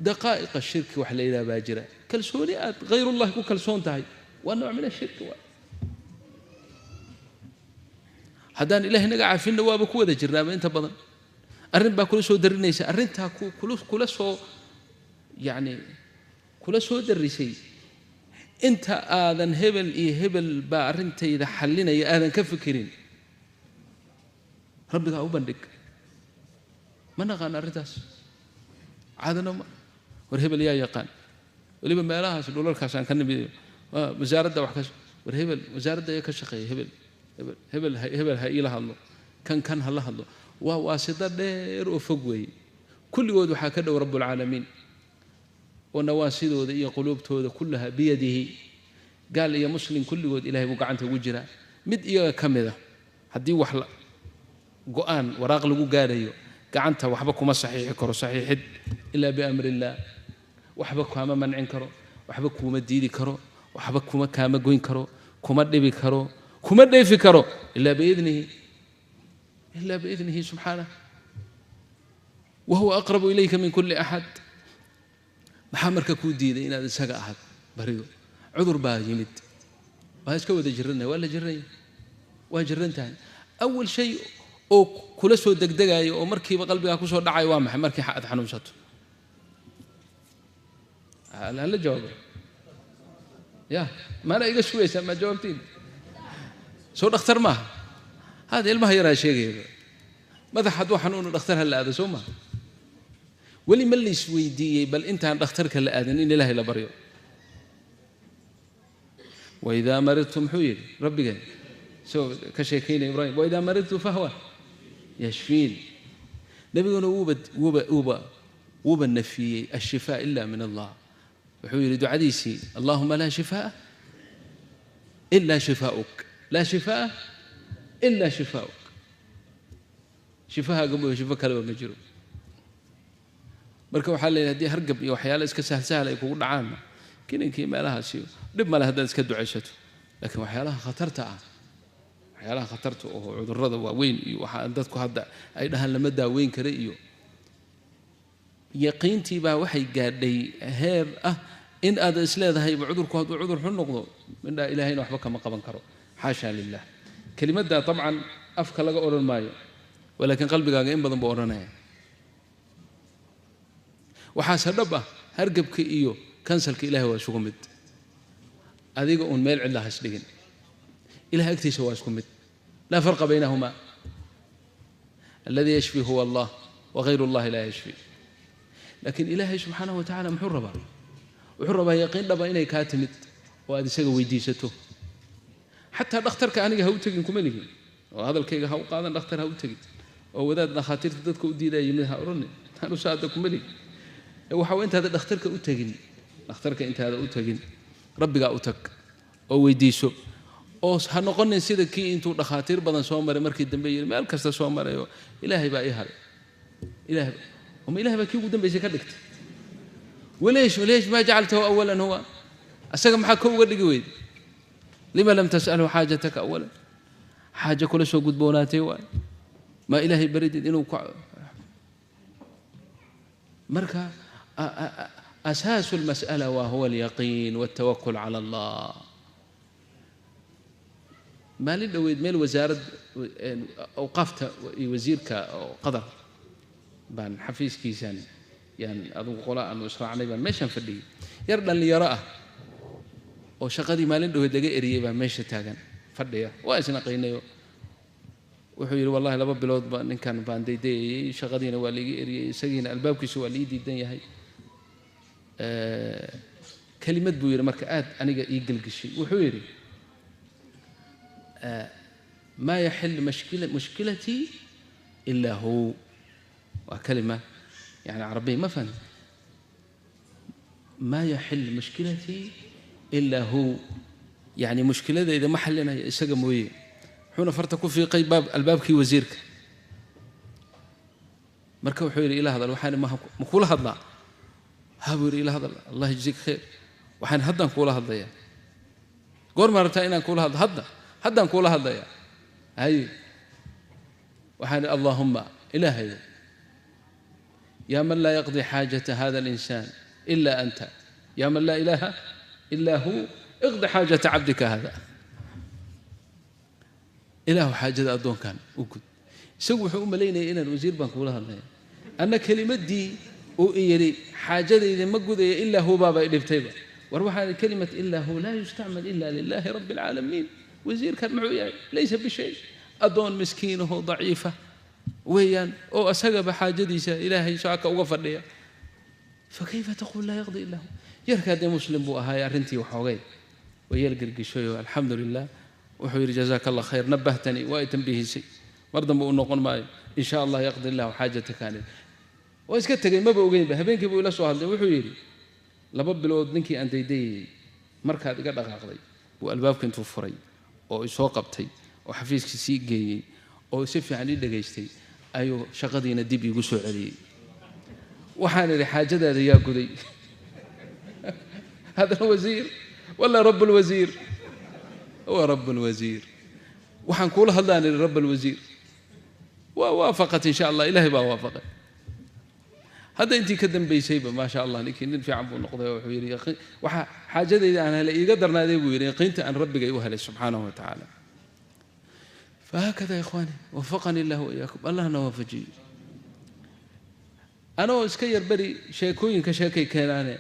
Daqaa'iqa shirki wax la yidhaha baa jira. Kalsooni aad hayrullahi ku kalsoon tahay waa nooc min ashirki. Waa haddaan ilahay naga cafinna waaba ku wada jirnaaba inta badan. Arrin baa kula soo darinaysa, arrintaa kula soo yacni kula soo darisay, inta aadan hebel iyo hebel baa arrintayda xallinaya aadan ka fikirin, rabbigaa u bandhig. Ma naqaan arrintaas caadana ma war hebel yaa yaqaan, weliba meelahaas dhulalkaas aan ka nimid, wasaaradda wax ka war hebel, wasaaradda ayaa ka shaqeeya, hebel hebel hebel hebel ha iila hadlo, kan kan ha la hadlo. Waa waasito dheer oo fog weeye. Kulligood waxaa ka dhow rabbulcaalamiin oo nawaasidooda iyo quluubtooda kullaha biyadihi. Gaal iyo muslim kulligood ilahay buu gacanta ugu jiraa. Mid iyaga ka mid a haddii wax go'aan waraaq lagu gaarayo, gacanta waxba kuma saxiixi karo, saxiixid ilaa biamri illaah. Waxba kaama mancin karo, waxba kuuma diidi karo, waxba kuma kaama goyn karo, kuma dhibi karo, kuma dheefi karo, ilaa biidnihi, ilaa biidnihi subxaanah. Wa huwa aqrabu ilayka min kulli axad. Maxaa marka kuu diiday inaad isaga ahad barido? Cudur baa yimid, waa iska wada jirranay, waa la jirranya, waa jirran tahay. Awal shay oo kula soo degdegayo oo markiiba qalbigaa kusoo dhacayo waa maxay markii aad xanuunsato? Hala jawaabo ya, maana iga sugaysaa maa jawaabtiin? Soo dhakhtar maaha hada, ilmaha yaraa sheegaya madax hadduu xanuuno dhakhtar ha la aado, soo maha? Weli ma lays weydiiyey bal intaan dhakhtarka la aadan in ilaahay la baryo? Waidaa maridtu, muxuu yidhi rabbigeen isagoo ka sheekaynaya Ibrahim? Waidaa maridtu fahwa yashfiin. Nebiguna wuuba nafiyey ashifaa ila min allah. Wuxuu yidhi ducadiisii, allahuma laa shifaa ila shifaa'uk, laa shifaa'a ila shifaa'uk. Shifahaaga mooye shifo kaleba ma jiro. Marka waxaa leeyahay haddii hargab iyo waxyaale iska sahlsahal ay kugu dhacaanna kininkii meelahaasi dhib male haddaad iska ducaysato, laakiin waxyaalaha khatarta ah, waxyaalaha khatarta oo cudurrada waaweyn iyo waxaa dadku hadda ay dhahaan lama daaweyn kara iyo yaqiintii baa waxay gaadhay heer ah in aad isleedahayba cudurku hadduu cudur xun noqdo mindhaa ilaahayna waxba kama qaban karo. Xaashaa lilah. Kelimadda dabcan afka laga odhan maayo, walaakiin qalbigaaga in badan buu odhanaya. Waxaase dhab ah hargabka iyo kansalka ilahay waa isugu mid, adiga uun meel cidla has dhigin, ilahay agtiisa waa isku mid, laa farqa baynahumaa. Alladii yashfi huwa allah wagayru allahi laa yashfi. Laakiin ilaahay subxaanahu wa tacala muxuu rabaa? Wuxuu rabaa yaqiin dhaba inay kaa timid oo aad isaga weydiisato. Xataa dhakhtarka aniga ha u tegin kuma lihin, oo hadalkayga ha u qaadan dhakhtar ha u tegin, oo wadaad dhakhaatiirta dadka u diidaya yimid ha odhanin, anusa hadda kuma lihin. Waxa waa intaada dhakhtarka u tegin, dhakhtarka intaada u tegin rabbigaa u tag oo weydiiso, oo ha noqonin sida kii intuu dhakhaatiir badan soo maray markii dambe yidhi meel kasta soo marayo ilaahay baa ii haray. Ilahay uma ilahay baa kii ugu dambaysay ka dhigtay. Waleesh waleesh maa jacaltahu awalan huwa, asaga maxaa ko uga dhigi weyday? Lima lam tas'alhu xaajataka awalan, xaaja kula soo gudboonaatay waay, maa ilaahay baridid inuu ku marka asaasu almas'ala waa huwa alyaqiin waltawakul cala allah. Maalin dhoweyd meel wasaarad awqaafta iyo wasiirka oo Qatar baan xafiiskiisan yaan adugu qola aanu israacnay baan meeshaan fadhiyey. Yar dhallinyaro ah oo shaqadii maalin dhoweyd laga eriyey baa meesha taagan fadhiya, waa isnaqaynayo. Wuxuu yidhi wallahi 2 bilood ba ninkan baan daydayayey, shaqadiina waa laiga eriyey, isagiina albaabkiisa waa lii diidan yahay. Kelimad buu yidhi marka aad aniga ii gelgeshay. Wuxuu yidhi maa yaxil mushkilatii ilaa hu. Waa kalima yani carabiya ma fahmi. Maa yaxil mushkilatii ilaa hu, yani mushkiladayda ma xalinayo isaga mooye. Wuxuuna farta ku fiiqay baab albaabkii wasiirka. Marka wuxuu yidhi ila hadal, waxaan ma kuula hadlaa? Ha buu yidhi ila hadal, allah yajzik khayr, waxaan haddaan kuula hadlayaa. Goormaa rabtaa inaan kuula hadlo? Hadda haddaan kuula hadlayaa. Haye, waxaan allaahumma ilaahayo, yaa man laa yaqdi xaajata hada alinsaan ila anta, yaa man laa ilaaha ilaa hu, iqdi xaajata cabdika hada. Ilaahu xaajada addoonkan u gud. Isagu wuxuu u malaynayay inaan wasiir baan kuula hadlaya, anna kelimaddii uu i yidhi xaajadayda ma gudaya ilaa hu baaba i dhibtayba. War waxaan kelimat ilaa hu laa yustacmal ila lilahi rabbi alcaalamiin. Wasiirkan muxuu yahay? Laysa bishay, addoon miskiinahoo daciifa weeyaan oo isagaba xaajadiisa ilaahay saaka uga fadhiya. Fakayfa taquul laa yaqdi ilaa hu? Yarkaa dee muslim buu ahaay, arrintii waxoogay way yar gelgishayoo alxamdu lilah. Wuxuu yidhi jazaaka allah khayr, nabahtanii, waa i tambiihisay, mar dambe uu noqon maayo, in sha allah yaqdi illahu xaajataka. Waa iska tegey, maba ogeynba. Habeenkii buu ila soo hadlay, wuxuu yidhi 2 bilood ninkii aan daydayayey markaad iga dhaqaaqday buu albaabka intuu furay oo isoo qabtay oo xafiiskii sii geeyey oo si fiican ii dhegaystay ayuu shaqadiina dib iigu soo celiyey. Waxaan idhi xaajadaada yaa guday? Haddana wasiir wala rabb alwasiir, huwa rabb alwasiir. Waxaan kuula hadlaan idhi rabb alwasiir. Waa waafaqat in sha allah, ilaahay baa waafaqay. Hadda intii ka dambaysayba maa sha allah ninkii nin fiican buu noqday. Oo wuxuu yidhi waxa xaajadayda aan helay iiga darnaaday buu yidhi yaqiinta aan rabbigay u helay subxaanahu wa tacaala. Fahaakada ikhwaani, wafaqani illah waiyaakum, allahna waafajiyo. Anoo iska yar beri sheekooyinka sheekay keenaane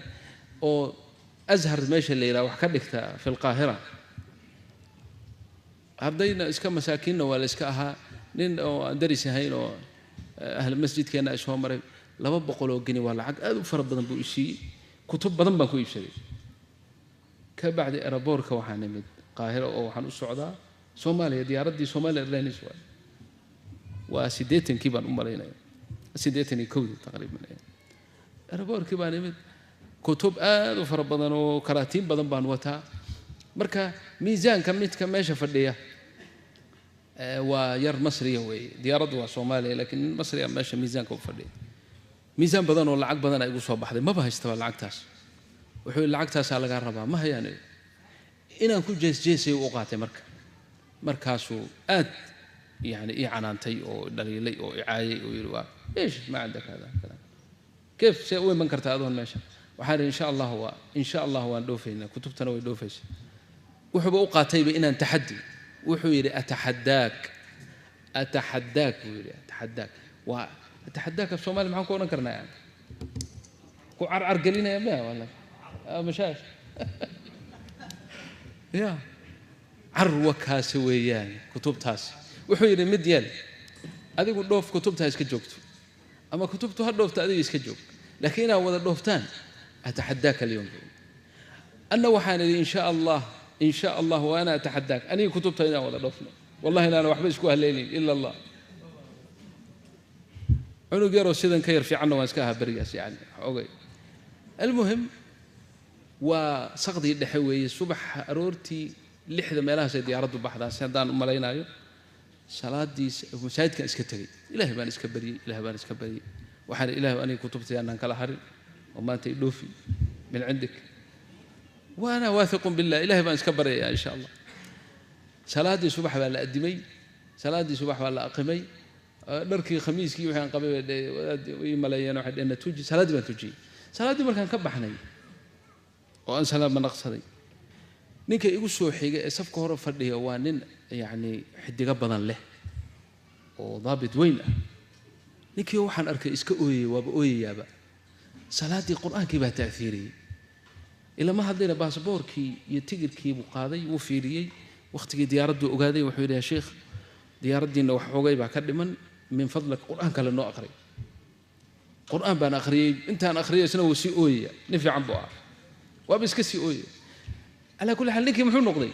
oo Azhar meesha la yidhaha wax ka dhigta fi lqaahira, ardayna iska masaakiinna waa la iska ahaa. Nin oo aan daris ahayn oo ahlu masjidkeenna ay soo maray, 200 oo geni waa lacag aad u fara badan buu i siiyey, kutub badan baan ku iibsaday. Ka bacdi eraboorka waxaan nimid Qaahira oo waxaan u socdaa Soomaaliya, diyaaraddii Somalia Airlines waay, waa 80kii baan u malaynaya, 81dii taqriiban. Eraboorkii baan imid, kutub aad u fara badan oo karaatiin badan baan wataa. Marka miisaanka midka meesha fadhiya waa yar Masriya weeye, diyaaraddu waa Soomaaliya, laakiin nin Masriya meesha miisaanka u fadhiya. Miisaan badan oo lacag badan ay igu soo baxday, maba haystaba lacagtaas. Wuxuu yidhi lacagtaasaa lagaa rabaa, ma hayaan. Inaan ku jeesjeesay u qaatay. Marka markaasuu aad yani ii canaantay oo dhaliilay oo icaayay oo yidhi waa ايش ما عندك هذا كذا، كيف see u iman kartaa adoon meesha? Waxaan idhi insha Allah, waa insha Allah waan dhoofaynaa, kutubtana way dhoofaysa. Wuxuuba u qaatayba inaan taxaddi. Wuxuu yidhi ataxaddaak, ataxaddaak buu yidhi. Ataxaddaak waa ataxaddaak af Soomaali maxaan ku odhan karnaa? Yani ku carcar gelinaya maya wala mashaayikh ya carwa kaasi weeyaan kutubtaasi. Wuxuu yidhi mid yeel, adigu dhoof, kutubta ha iska joogto, ama kutubtu ha dhoofto, adiga iska joog, laakiin inaad wada dhooftaan ataxaddaaka alyawm. Anna waxaan idhi insha Allah, insha Allah wa ana ataxaddaak, aniga kutubta inaan wada dhoofno, wallahi inaana waxba isku haleynayn ila Allah. Cunug yaroo sidan ka yar fiicanna waan iska ahaa berigaas, yani ogay. Almuhim waa saqdii dhexe weeye, subaxa aroortii 6da meelahaasay diyaaraddu baxdaa si haddaan u malaynaayo. Salaadii masaajidkaan iska tegey, ilaahay baan iska baryey, ilahay baan iska baryey. Waxaan ilahay aniga kutubtay aanaan kala harin oo maanta i dhoofi min cindik, wa ana waathiqun billah, ilahay baan iska baryayaa insha Allah. Salaaddii subax baa la addimay, salaaddii subax baa la aqimay. Dharkii khamiiskii wixii aan qabay bay wadaad ii maleeyeen, waxay dheheen tuji. Salaaddii baan tujiyey. Salaaddii markaan ka baxnay oo aan salaama naqsaday, ninka igu soo xigay ee safka hore fadhiya waa nin yacni xidigo badan leh oo daabit weyn ah. Ninkii waxaan arkay iska ooyayay, waaba ooyayaaba. Salaaddii qur-aankii baa ta'hiiriyey. Ilama hadlayna, baasaboorkii iyo tigirkii buu qaaday, wuu fiiriyey, wakhtigii diyaaradduu ogaaday. Wuxuu yidhi yaa sheikh, diyaaraddiinna wax xoogay baa ka dhiman, min fadlak qur-aan kale noo aqri. Qur-aan baan akhriyey, intaan akhriyay isna wuu sii ooyaya. Nin fiican buu ahaa, waaba iska sii ooyaya. Calaa kulli xaal ninkii muxuu noqday?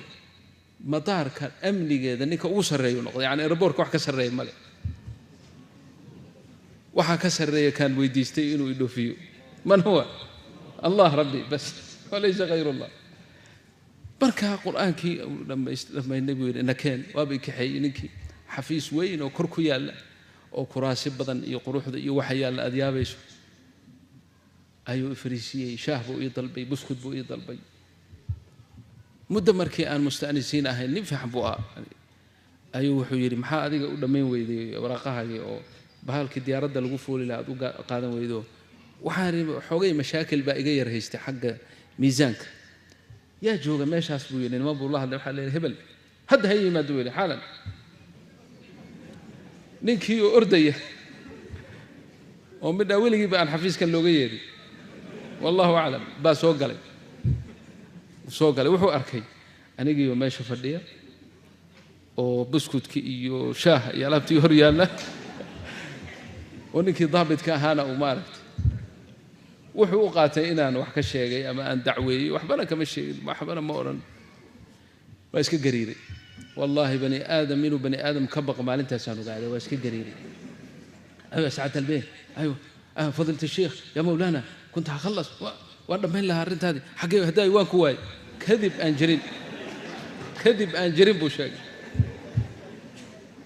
Madaarka amnigeeda ninka ugu sarreeyuu noqday. Yani airportka wax ka sarreeya male, waxaa ka sarreeya kaan weydiistay inuu idhoofiyo. Man huwa? Allah rabbi bas, walaysa khayr Allah. Markaa qur-aankii uu dhammaynay buu yidhi nakeen, waaba i kaxeeyey ninkii xafiis weyn oo kor ku yaalla oo kuraasi badan iyo quruxda iyo waxa yaalla aad yaabayso ayuu ifariisiyey. Shaah buu ii dalbay, buskud buu ii dalbay. Muddo markii aan musta'nisiin ahayn, nin fiican buu ahaa, ayuu wuxuu yidhi maxaa adiga u dhammayn weyday waraaqahaagii oo bahalkii diyaaradda lagu fuuli lahaa aad u qaadan weydo? Waxaan idhi xoogay mashaakil baa iga yar haystay xagga miisaanka. Yaa jooga meeshaas buu yidhi. Niman buu la hadlay, waxaa leeyahay hebel hadda ha yimaado buu yidhi xaalan. Ninkii oo ordaya oo midhaa weligiiba aan xafiiskan looga yeedhin, wallahu aclam, baa soo galay. Soo galay, wuxuu arkay anigiioo meesha fadhiya oo buskudki iyo shaah iyo alaabtii hor yaalla oo ninkii daabitka ahaana uu maaragtay. Wuxuu u qaatay inaan wax ka sheegay ama aan dacweeyey. Waxbana kama sheegin, waxbana ma odhan, waa iska gariiray. Wallaahi bani aadam inuu bani aadam ka baqo maalintaasaan ogaaday. Waa iska gariiray. أيوة سعادة البيه، أيوة آه فضيلة الشيخ، يا مولانا كنت هخلص، waan dhammayn lahaa arrintaadii, xaggee haddaay waan ku waayay. Kadib aan jirin, kadib aan jirin buu sheegay.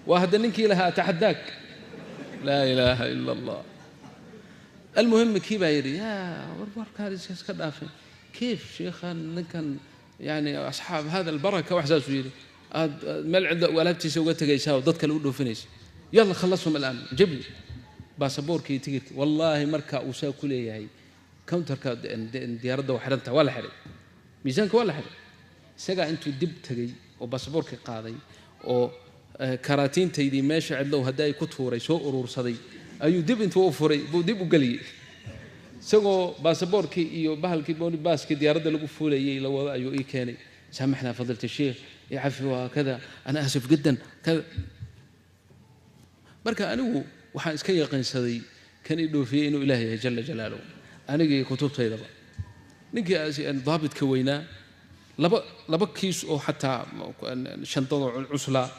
Waa hadda ninkii lahaa ataxaddaak, laa ilaaha ila Allah. Almuhim kii baa yidhi yaa war warkaan iska dhaafay, كيف sheekhan ninkan yani asxaab hada albaraka, wax saasuu yidhi, aad meel cidla alaabtiisa uga tegaysaa oo dad kale u dhoofinaysa. يلا خلصهم الآن، جيب لي baasaboorkii, tigirka. Wallaahi marka uu saa ku leeyahay counterka diyaaradda waa xidhanta, waa la xidhay, miisaanka waa la xidhay. Isagaa intuu dib tegey oo baasaboorkii qaaday oo karaatiintaydii meesha cidlow haddii ay ku tuuray soo uruursaday, ayuu dib intuu u furay buu dib u geliyey. Isagoo baasaboorkii iyo bahalkii booni baaskii diyaaradda lagu fuulayay la wado ayuu ii keenay. سامحنا فضيلة الشيخ، يعفي وكذا، أنا آسف جدا كذا. Marka anigu waxaan iska yaqiinsaday kan i dhoofiyey inuu ilaah yahay jala jalaaluhu, aniga iyo kutubtaydaba. Ninkii daabitka weynaa laba kiis oo xataa shandadoo cuslaa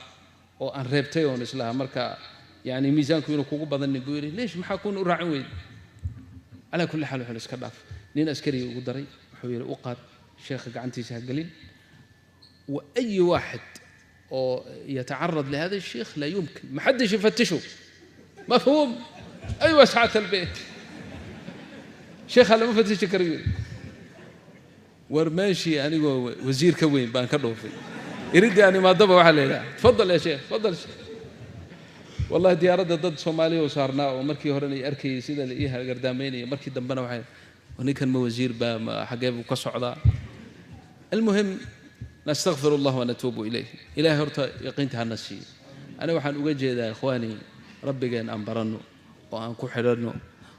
oo aan reebtay oon islahaa marka yani miisaanku inuu kugu badanin buu yidhi leesh maxaa kuuna u raacin weyday? Calaa kulli xaal wuxuu iska dhaaf. Nin askariga ugu daray, wuxuu yidhi u qaad sheekha, gacantiisa ha gelin. وأي واحد يتعرض لهذا الشيخ لا يمكن، ما حدش يفتشه، مفهوم؟ أيوة ساعة البيت sheekha lama fatishi karayo. War meeshii anigoo wasiir ka weyn baan ka dhoofay, iriddii aan imaadaba waxaa la yidhaha tafadal ya sheekh, tafadal sheekh. Wallahi diyaaradda dad Soomaaliya oo saarnaa oo markii horena i arkayay sida la ii hagardaamaynaya, markii dambena waxay ninkan ma wasiir baa, ma xaggee buu ka socdaa? Almuhim, nastakfir allah wanatuubu ilayh. Ilahay horta yaqiinta hana siiyo. Aniga waxaan uga jeedaa, ikhwaani, rabbigeen aan baranno oo aan ku xidhanno.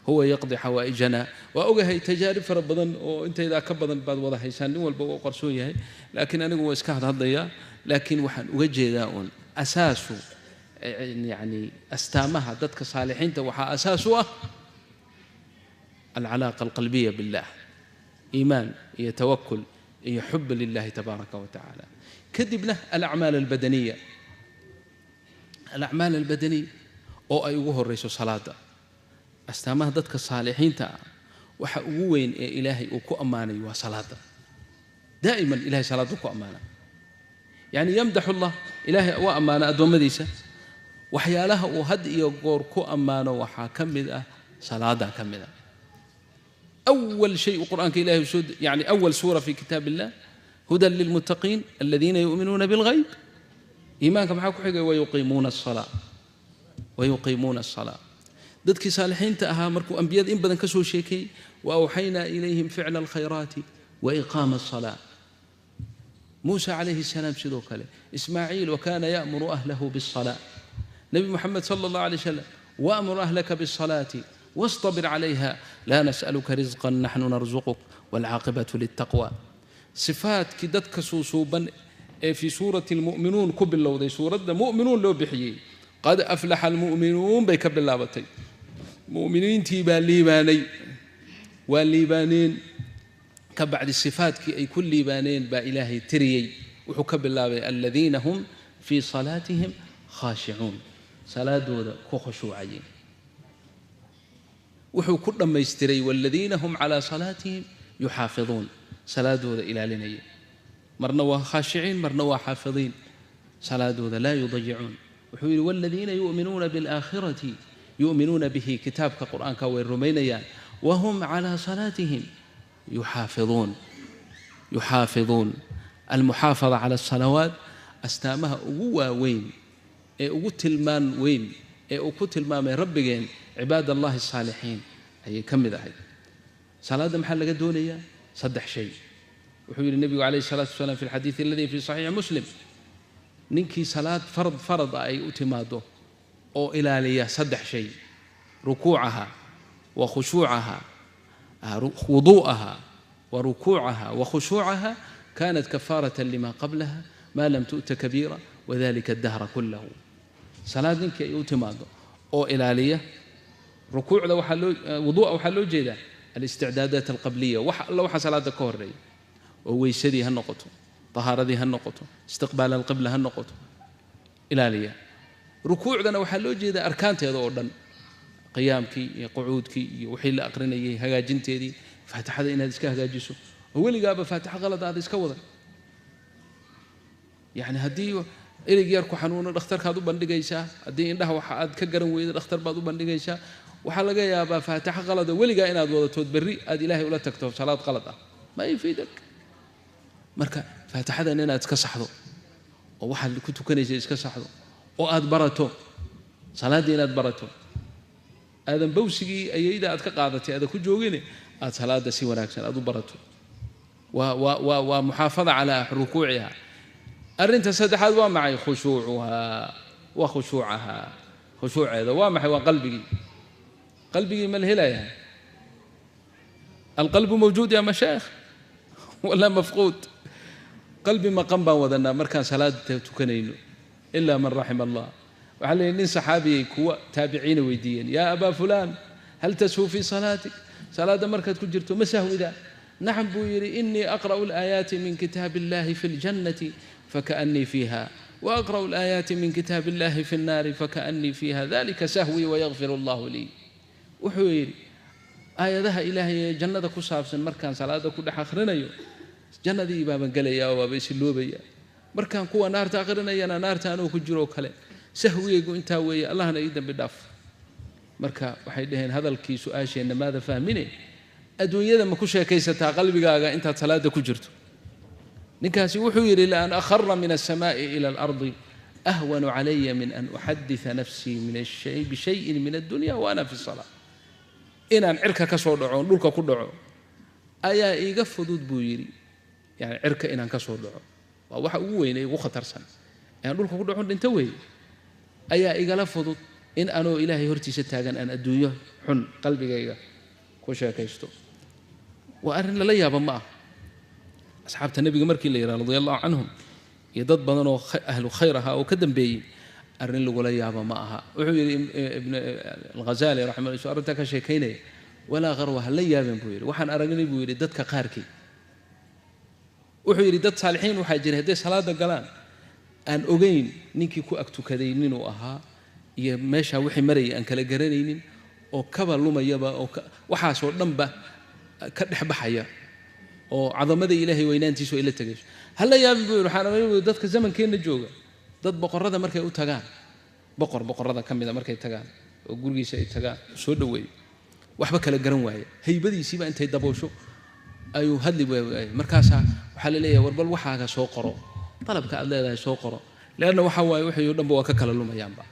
Huwa yaqdi xawaa'ijana. Waa ogahay tajaarib fara badan oo intaydaa ka badan baad wada haysaan, nin walba waa qarsoon yahay, laakiin anigu waa iska hadhadlayaa. Laakiin waxaan uga jeedaa uun asaasu, yacni astaamaha dadka saalixiinta waxaa asaas u ah alcalaaqa alqalbiya billah, iimaan iyo tawakul iyo xub lillahi tabaaraka wa tacaala. Kadibna alacmaal albadaniya, alacmaal albadaniya oo ay ugu horeyso salaada. Astaamaha dadka saalixiinta ah waxa ugu weyn ee Ilaahay uu ku ammaanay waa salaada. Daa'iman Ilahay salaadu ku ammaana, yacni yamdaxu Allah, Ilaahay waa ammaana addoommadiisa. Waxyaalaha uu had iyo goor ku ammaano waxaa ka mid ah salaadaa ka mid ah. أول شيء قرآنك إلهي سود، يعني أول سورة في كتاب الله، هدى للمتقين الذين يؤمنون بالغيب، إيمانك maxaa ku xigay? ويقيمون الصلاة، ويقيمون الصلاة. Dadkii saalixiinta ahaa markuu ambiyada in badan ka soo sheekayey، وأوحينا إليهم فعل الخيرات وإقام الصلاة. موسى عليه السلام sidoo kale، إسماعيل وكان يأمر أهله بالصلاة، نبي محمد صلى الله عليه وسلم وأمر أهلك بالصلاة واصطبر عليها لا نسألك رزقا نحن نرزقك والعاقبة للتقوى. Sifaadkii dadka suusuuban ee fii suurati almu'minuun ku bilowday, suuradda mu'minuun loo bixiyey, قد أفلح المؤمنون bay ka bilaabatay, mu'miniintii baa liibaanay, waa liibaaneen. Ka bacdi sifaadkii ay ku liibaaneen baa Ilaahay tiriyey. Wuxuu ka bilaabay الذين هم في صلاتهم خاشعون, salaadooda ku khushuucayeen. Wuxuu ku dhammaystiray والذين هم على صلاتهم يحافظون, salaadooda ilaalinaya. Marna waa khaashiciin, marna waa xaafidiin, salaadooda لا يضيعون. Wuxuu yidhi والذين يؤمنون بالآخرة يؤمنون به, kitaabka Qur'aanka way rumaynayaan, وهم على صلاتهم يحافظون، يحافظون. المحافظة على الصلوات astaamaha ugu waaweyn ee ugu tilmaan weyn ee uu ku tilmaamay rabbigeen cibaad Allahi asaalixiin ayay ka mid ahayd. Salaadda maxaa laga doonayaa? Saddex shay. Wuxuu yidhi nebigu calayhi salaatu wasalaam في الحديث الذي في صحيح مسلم, ninkii salaad farad farad ah ay u timaado oo ilaaliya saddex shay, rukuucaha wa khushuucaha, wuduu'aha wa rukuucaha wa khushuucaha, كانت كفارة لما قبلها ما لم تؤت كبيرة وذلك الدهر كله. Salaad ninkii ay u timaado oo ilaaliya rukuucda, waxaa loo wuduu'a, waxaa loo jeedaa الاستعدادات القبلية, wax alla waxa salaada ka horeeya oo weysadii ha noqoto, tahaaradii ha noqoto, istiqbaal alqibla ha noqoto, ilaaliya. Rukuucdana waxaa loo jeedaa arkaanteeda oo dhan, qiyaamkii iyo qucuudkii iyo wixii la aqrinayay hagaajinteedii, faatixada inaad iska hagaajiso oo weligaaba faatixo qalad aad iska wadan. Yacni haddii ilig yar ku xanuuno dhakhtarkaad u bandhigaysaa, haddii indhaha waxa aad ka garan weydo dhakhtar baad u bandhigaysaa. Waxaa laga yaabaa faatixo qalada weligaa inaad wadatood berri aad Ilaahay ula tagto salaad qalad ah. Ma yufiidak. Marka faatixadan inaad iska saxdo oo waxaad ku tukanaysa iska saxdo oo aad barato salaaddii, inaad barato, aadan bawsigii ayayda aad ka qaadatay aadan ku joogine, aad salaadda si wanaagsan aad u barato, waa محافظة على ركوعها. Arrinta saddexaad waa maxay? خشوعها, waa khushuucaha. Khushuuceeda waa maxay? Waa qalbigii. Qalbigii ma la helayaa? القلب موجود يا مشايخ ولا مفقود؟ Qalbi maqan baan wadanaa markaan salaada tukanayno, إلا من رحم الله. Waxaa leeyahy nin saxaabiyay kuwa taabiciina weydiiyeen, يا أبا فلان، هل تسهو في صلاتك? Salaadda markaad ku jirto ma sahwidaa? نعم, buu yidhi, إني أقرأ الآيات من كتاب الله في الجنة فكأني فيها، وأقرأ الآيات من كتاب الله في النار فكأني فيها، ذلك سهوي ويغفر الله لي. Wuxuu yidhi aayadaha Ilaahay ee jannada ku saabsan markaan salaada ku dhex akhrinayo jannadii baaban gelayaa oo waaba isiloobaya. Markaan kuwa naarta akhrinayana naarta anoo ku jiroo kale. Sahwigaygu intaa weeye, Allahna ii dambi dhaaf. Marka waxay dhaheen hadalkii su-aasheenna maada fahmine, adduunyada ma ku sheekaysataa qalbigaaga intaad salaada ku jirto? Ninkaasi wuxuu yidhi la an akhara min alsamaa'i ila alardi ahwanu calaya min an uxaditha nafsii min bishayin min addunya wa ana fi salaa. Inaan cirka ka soo dhaco oon dhulka ku dhaco ayaa iiga fudud buu yidhi. Yani cirka inaan ka soo dhaco waa waxa ugu weyn ee ugu khatarsan, inaan dhulka ku dhaco dhinto weeye, ayaa igala fudud in anoo Ilaahay hortiisa taagan aan adduunyo xun qalbigayga ku sheekaysto. Waa arrin lala yaaba ma ah. Asxaabta nebiga markii la yidhaha radia allahu canhum iyo dad badan oo ahlu khayr ahaa oo ka dambeeyey, arrin lagula yaaba ma aha. Wuxuu yidhi Ibn Alghazali raximah su arrintaa ka sheekaynaya, walaa qarwa, ha la yaabin buu yidhi, waxaan aragnay buu yidhi dadka qaarkii. Wuxuu yidhi dad saalixiin waxaa jiray hadday salaada galaan aan ogeyn ninkii ku ag tukaday ninuu ahaa iyo meeshaa wixii marayay aan kala garanaynin, oo kaba lumayaba oo waxaasoo dhanba ka dhex baxaya oo cadamada Ilaahay weynaantiisu ay la tegayso. Hala yaabin buu yidhi, waxaan aragnay buu dadka zamankeenna jooga dad boqorrada markay u tagaan, boqor boqorrada ka mida markay tagaan oo gurigiisa ay tagaan soo dhoweeyo, waxba kala garan waaya, haybadiisiiba intay daboosho ayuu hadli waayay. Markaasaa waxaa la leeyahay war bal waxaaga soo qoro, dalabka aad leedahay soo qoro, leanna waxa waaye wixii oo dhanba waa ka kala lumayaanba.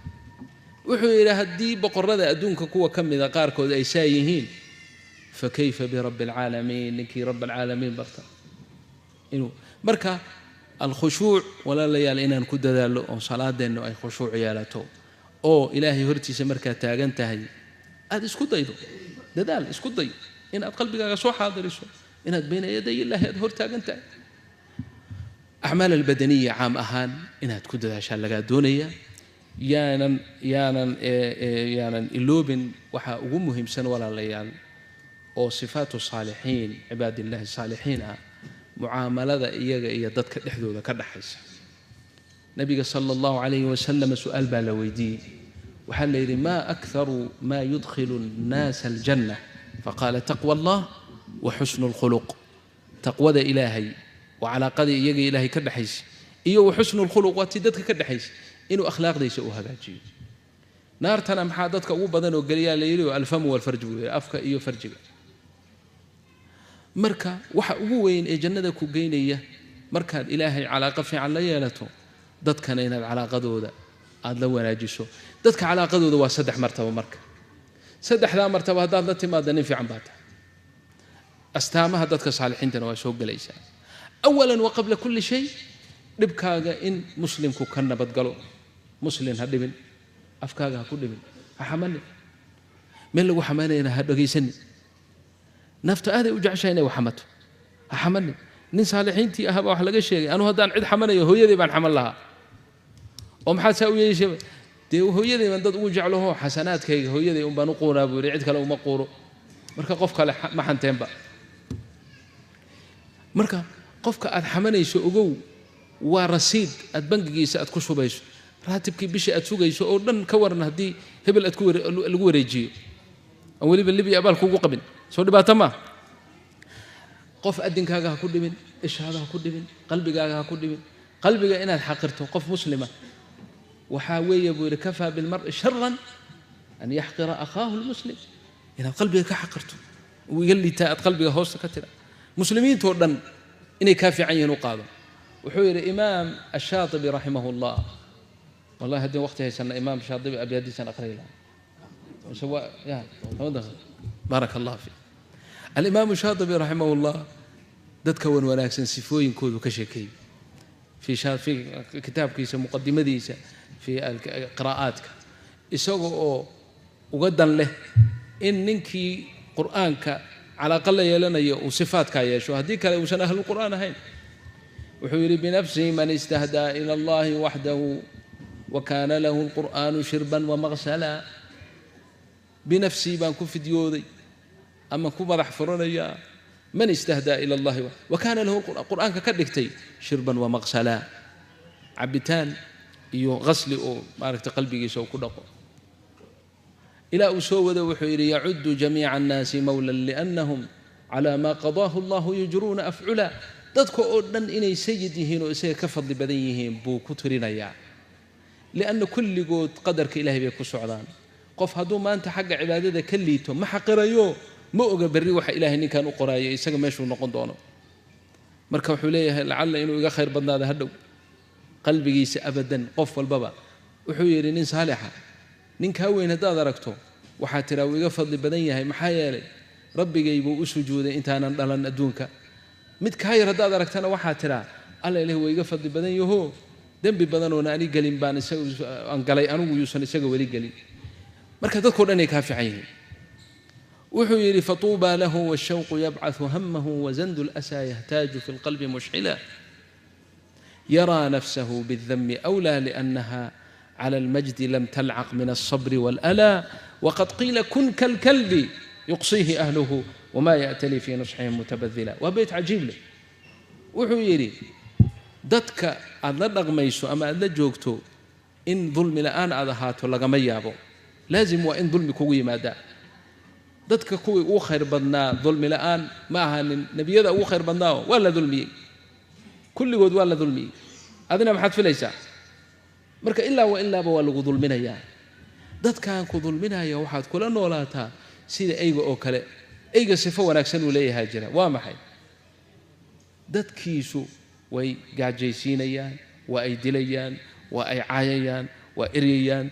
Wuxuu yidhi haddii boqorrada adduunka kuwa ka mida qaarkood ay saa yihiin, fa kayfa birabbi alcaalamiin, ninkii rabbi alcaalamiin barta inuu. Marka alkhushuuc walaalayaal inaan ku dadaallo oo salaadeennu ay khushuuc yeelato, oo Ilaahay hortiisa markaad taagan tahay aad isku daydo, dadaal isku day inaad qalbigaaga soo xaadiriso inaad bayna yaday Illaahi aad hor taagan tahay. Acmaal albadaniya caam ahaan inaad ku dadaashaa lagaa doonaya. Yaanan iloobin waxaa ugu muhiimsan walaalayaal oo sifaatu saalixiin cibaadillahi saalixiin ah, mucaamalada iyaga iyo dadka dhexdooda ka dhaxaysa. Nabiga sala allahu calayhi wasalam su-aal baa la weydiiyey, waxaa la yidhi maa akharu maa yudkhilu annaasa aljanna? Faqaala taqwa allah wa xusnu lkhuluq. Taqwada Ilaahay waa calaaqadii iyaga Ilaahay ka dhexaysa, iyo wa xusnu lkhuluq waa tii dadka ka dhexaysa, inuu akhlaaqdiisa u hagaajiyo. Naartana maxaa dadka ugu badan oo geliyaa la yidhi? Alfamu walfarj buu yidhi, afka iyo farjiga. Marka waxa ugu weyn ee jannada ku geynaya markaad Ilaahay calaaqo fiican la yeelato, dadkana inaad calaaqadooda aada la wanaajiso. Dadka calaaqadooda waa saddex martaba. Marka saddexdaa martaba haddaad la timaadda nin fiican baa tahay, astaamaha dadka saalixiintana waa soo gelaysaa. Awalan wa qabla kulli shay, dhibkaaga in muslimku ka nabadgalo. Muslim ha dhibin, afkaaga ha ku dhibin, ha xamanin, meel lagu xamaanayana ha dhegaysanin. Nafta aaday u jeceshahay inay wax xamato, ha xamanin. Nin saalixiintii ahaabaa wax laga sheegay, anuu haddaan cid xamanayo hooyaday baan xaman lahaa. Oo maxaad saa u yeeshay? Dee hooyaday baan dad ugu jeclaho, xasanaadkayga hooyaday un baan u quuraa buu yidhi, cid kale uma quuro. Marka qof kale ma xanteenba. Marka qofka aad xamanayso ogow waa rasiid aad bangigiisa aad ku shubayso, raatibkii bishii aad sugayso oo dhan. Ka waran haddii hebel aad lagu wareejiyo aan weliba libiya abaal kugu qabin? Soo dhibaato maa? Qof adinkaaga ha ku dhibin, ishaada ha ku dhibin, qalbigaaga ha ku dhibin. Qalbiga inaad xaqirto qof muslima waxaa weeye buu yidhi kafaa bilmar'i sharan an yaxqira akhaahu lmuslim. Inaad qalbiga ka xaqirto, uu iga liitaa, aad qalbiga hoosta ka tira, muslimiintoo dhan inay kaa fiican yihiin u qaado. Wuxuu yidhi Imaam Ashaatibi raximah llah, wallahi haddii waqti haysana Imaam Shaatibi abyaadiisaan aqriyi lahaa. Baaraka allah fiik. Alimaamu Shaatibi raximah llah dadka wan wanaagsan sifooyinkoodu ka sheekeeyey fii kitaabkiisa muqadimadiisa fii qiraa'aadka, isaga oo uga dan leh in ninkii qur'aanka calaaqa la yeelanayo uu sifaadkaa yeesho, haddii kale uusan ahlulqur'aan ahayn. Wuxuu yidhi binafsihi man istahdaa ila allahi waxdahu wa kaana lahu alqur'aanu shirban wamaqsala. Binafsii baan ku fidyooday ama ku madax furanayaa man istahdaa ila allahi wa kaana lahu qur'aanka ka dhigtay shirban wamaqsala, cabitaan iyo qasli oo maaragtay qalbigiisa uu ku dhaqo. Ilaa uu soo wado wuxuu yidhi yacudu jamiica annaasi mawlan liannahum calaa maa qadaahu allahu yujruuna afcula. Dadka oo dhan inay sayid yihiin oo isaga ka fadli badan yihiin buu ku tirinayaa, lianna kulligood qadarka ilaahay bay ku socdaan. Qof hadduu maanta xagga cibaadada ka liito ma xaqirayo, ma oga berri waxa ilaahay ninkan u qoraayay isaga meeshuu noqon doono. Marka wuxuu leeyahay lacalla inuu iga khayr badnaado hadhow. Qalbigiisa abadan qof walbaba wuxuu yidhi nin saalixa, ninkaa weyn haddaad aragto waxaa tiraa wuu iga fadli badan yahay, maxaa yeelay rabbigay buu u sujuuday intaanan dhalan adduunka. Mid kaa yar haddaad aragtana waxaa tiraa alla ilahi waa iga fadli badan yaho, dembi badanoona ani gelin baan aan galay anigu yuusan isaga weli gelin. Marka dadkao dhan ay kaa fiican yihiin. Wuxuu yidhi fatuubaa lahu washawqu yabcathu hamahu wazandu lasaa yahtaaju fi lqalbi mushcila yaraa nafsahu bildami awlaa liannaha cala almajdi lam talcaq min alsabri waalalaa waqad qiila kun kalkalbi yuqsiihi ahluhu wamaa ya'tali fii nusxihim mutabadila. Waa beyt cajiib leh. Wuxuu yidhi dadka aad la dhaqmayso ama aad la joogto in dulmi la'aan aad ahaato lagama yaabo, laazim waa in dulmi kugu yimaadaa. Dadka kuwii ugu khayr badnaa dulmi la'aan ma ahaanin, nebiyada ugu khayr badnaa waa la dulmiyey, kulligood waa la dulmiyey, adina maxaad filaysaa? Marka ilaa wa ilaaba waa lagu dulminayaa. Dadkan ku dulminaya waxaad kula noolaataa sida eyga oo kale. Eyga sifo wanaagsan uu leeyahaa jira, waa maxay? Dadkiisu way gaajaysiinayaan, waa ay dilayaan, waa ay caayayaan, waa eryayaan.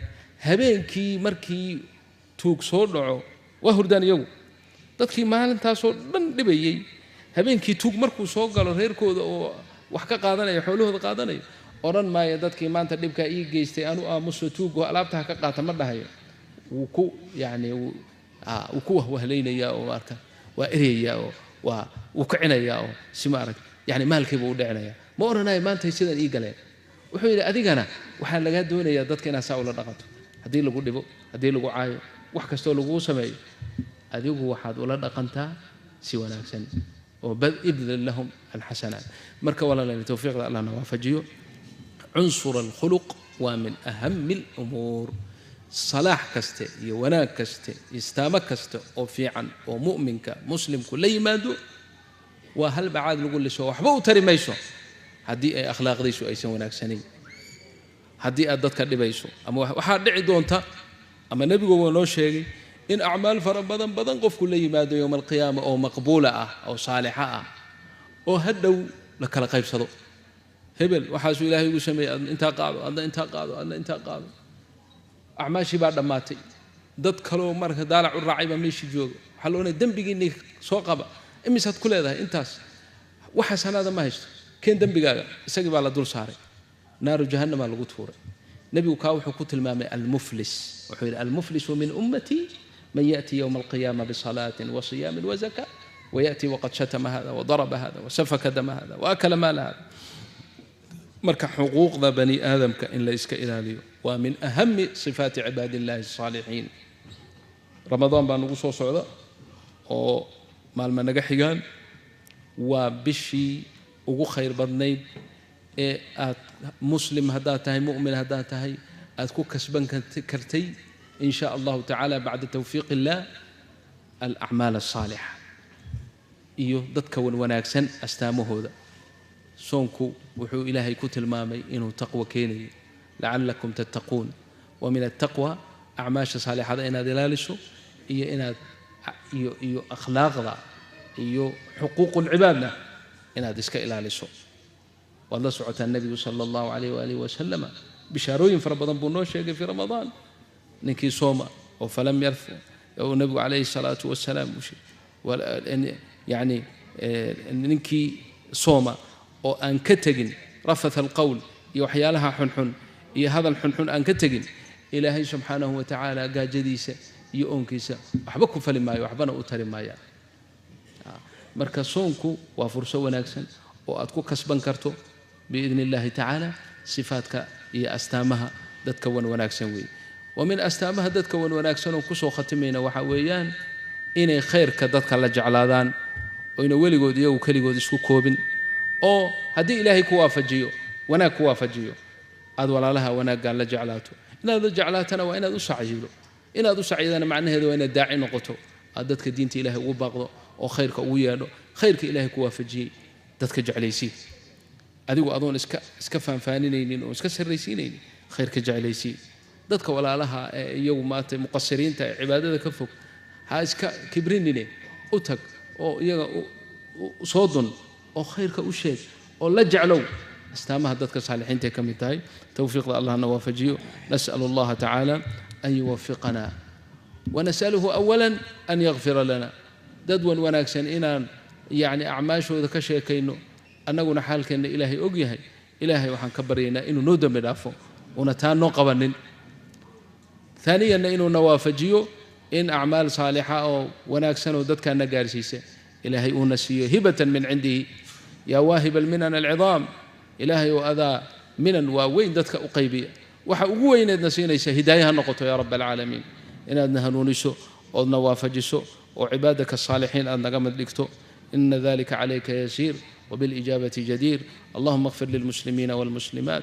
Habeenkii markii tuug soo dhaco waa hurdaan iyagu. Dadkii maalintaasoo dhan dhibayey habeenkii tuug markuu soo galo reerkooda oo wax ka qaadanaya, xoolahooda qaadanayo, odhan maayo dadkii maanta dhibkaa ii geystay anu aamuso tuugo alaabta ha ka qaata ma dhahayo. Wuu ku yacni wuu ku wahwahlaynayaa oo maarka waa eryayaa oo waa wuu kicinayaa oo si ma arag yacni maalkiiba u dhicinayaa. Ma odhanayo maantay sidan ii galeen. Wuxuu yidhi adigana waxaa lagaa doonayaa dadka inaad saa ula dhaqanto. Haddii lagu dhibo, haddii lagu caayo, wax kastoo laguu sameeyo, adigu waxaad ula dhaqantaa si wanaagsan oo ibdil lahum alxasanaat. Marka walaalayaal tawfiiqda allahna waafajiyo. Cunsur alkhuluq waa min ahami alumuur. Salaax kaste iyo wanaag kaste, istaamo kaste oo fiican oo mu'minka muslimku la yimaado waa hal bacaad lagu liso, waxba u tari mayso haddii ay akhlaaqdiisu aysan wanaagsanayn, haddii aad dadka dhibayso. Ama waxaa dhici doonta, ama nebigu waa noo sheegay in acmaal fara badan badan qofku la yimaado yowma alqiyaama oo maqbuula ah oo saalixa ah oo hadhow la kala qaybsado. Hebel waxaasuu ilaahay ugu sameeyey, adna intaa qaado, adna intaa qaado, adna intaa qaado. Acmaashii baa dhammaatay, dad kaloo marka daalac u raacay baa meeshii jooga. Waxaa la ohanaya dembigiinii soo qaba, imisaad ku leedahay intaas, waxa sanaada ma haysto, keen dembigaaga. Isagii baa la dul saaray, naaru jahannamaa lagu tuuray. Nebigu kaa wuxuu ku tilmaamay almuflis. Wuxuu yidhi almuflisu min ummatii man ya'ti yowma alqiyaama bisalaatin wa siyaamin wa zakaa wayaأti waqad shatama hada wadaraba hada wasafaka dama hada waakala maala hada. Marka xuquuqda bani aadamka in la iska ilaaliyo waa min ahami sifaati cibaadi illahi asaalixiin. Ramadaan baa nagu soo socda oo maalma naga xigaan, waa bishii ugu khayr badnayd ee aad muslim haddaad tahay, mu'min haddaad tahay, aad ku kasban kartay in shaa allahu tacaala bacda tawfiiq illah alacmaal asaalixa iyo dadka wanwanaagsan astaamahooda. Soonku wuxuu ilaahay ku tilmaamay inuu taqwo keenayo, lacalakum tattaquun. Wa min altaqwa acmaasha saalixada inaad ilaaliso iyo inaad iyo akhlaaqda iyo xuquuqulcibaadna inaad iska ilaaliso. Waad la socotaa nebigu sala allahu calayh waalihi wasalama bishaarooyin fara badan buu noo sheegay fii Ramadaan. Ninkii sooma oo falam yarfu, oo nebigu calayhi salaatu wasalaam yacni ninkii sooma oo aan ka tegin rafath alqowl iyo waxyaalaha xunxun iyo hadal xunxun aan ka tegin, ilaahay subxaanahu wa tacaala gaajadiisa iyo oonkiisa waxba ku fali maayo, waxbana u tari maayaan. Marka soonku waa furso wanaagsan oo aad ku kasban karto biidni illahi tacaala sifaadka iyo astaamaha dadka wan wanaagsan weeye. Wa min astaamaha dadka wan wanaagsan oo kusoo khatimayna waxaa weeyaan inay khayrka dadka la jeclaadaan, oyna weligood iyagu keligood isku koobin, oo haddii ilaahay ku waafajiyo wanaag ku waafajiyo aad walaalaha wanaaggaa la jeclaato. Inaad la jeclaatana waa inaad u sacyido. Inaad u sacyidana macnaheedu waa inaad daaci noqoto, aad dadka diinta ilaahay ugu baaqdo oo khayrka ugu yeedho, khayrka ilaahay ku waafajiyey Dadka jeclaysii, adigu adoon iska faanfaaninaynin oo iska sarraysiinaynin, khayrka jeclaysii dadka walaalaha ee iyagu maanta muqasiriinta ee cibaadada ka fog. Ha iska kibrinine, u tag oo iyaga soo dun oo khayrka u sheeg oo la jeclow. Astaamaha dadka saalixiinta ay ka mid tahay. Towfiiqda Allahna waafajiyo. Nas'al Allaha tacaala an yuwafiqana wanasaluhu awala an yakfira lana. Dad wan wanaagsan inaan yacni acmaashooda ka sheekayno, annaguna xaalkeenna Ilaahay og yahay. Ilaahay waxaan ka baryaynaa inuu noo dembi dhaafo una taa noo qabanin. Aaniyanna inuuna waafajiyo in acmaal saalixa oo wanaagsan oo dadkaana gaarsiisa Ilaahay uuna siiyo, hibatan min cindihi. Yaa waahib alminan alcidaam, Ilaahay oo adaa minan waaweyn dadka u qaybiya, waxa ugu weyneedna siinaysa hidaaya ha noqoto, yaa rab alcaalamiin, inaadna hanuuniso oodna waafajiso oo cibaadaka saalixiin aad naga mid dhigto. Ina dalika calayka yasiir وبالإجابة جدير. اللهم اغفر للمسلمين والمسلمات.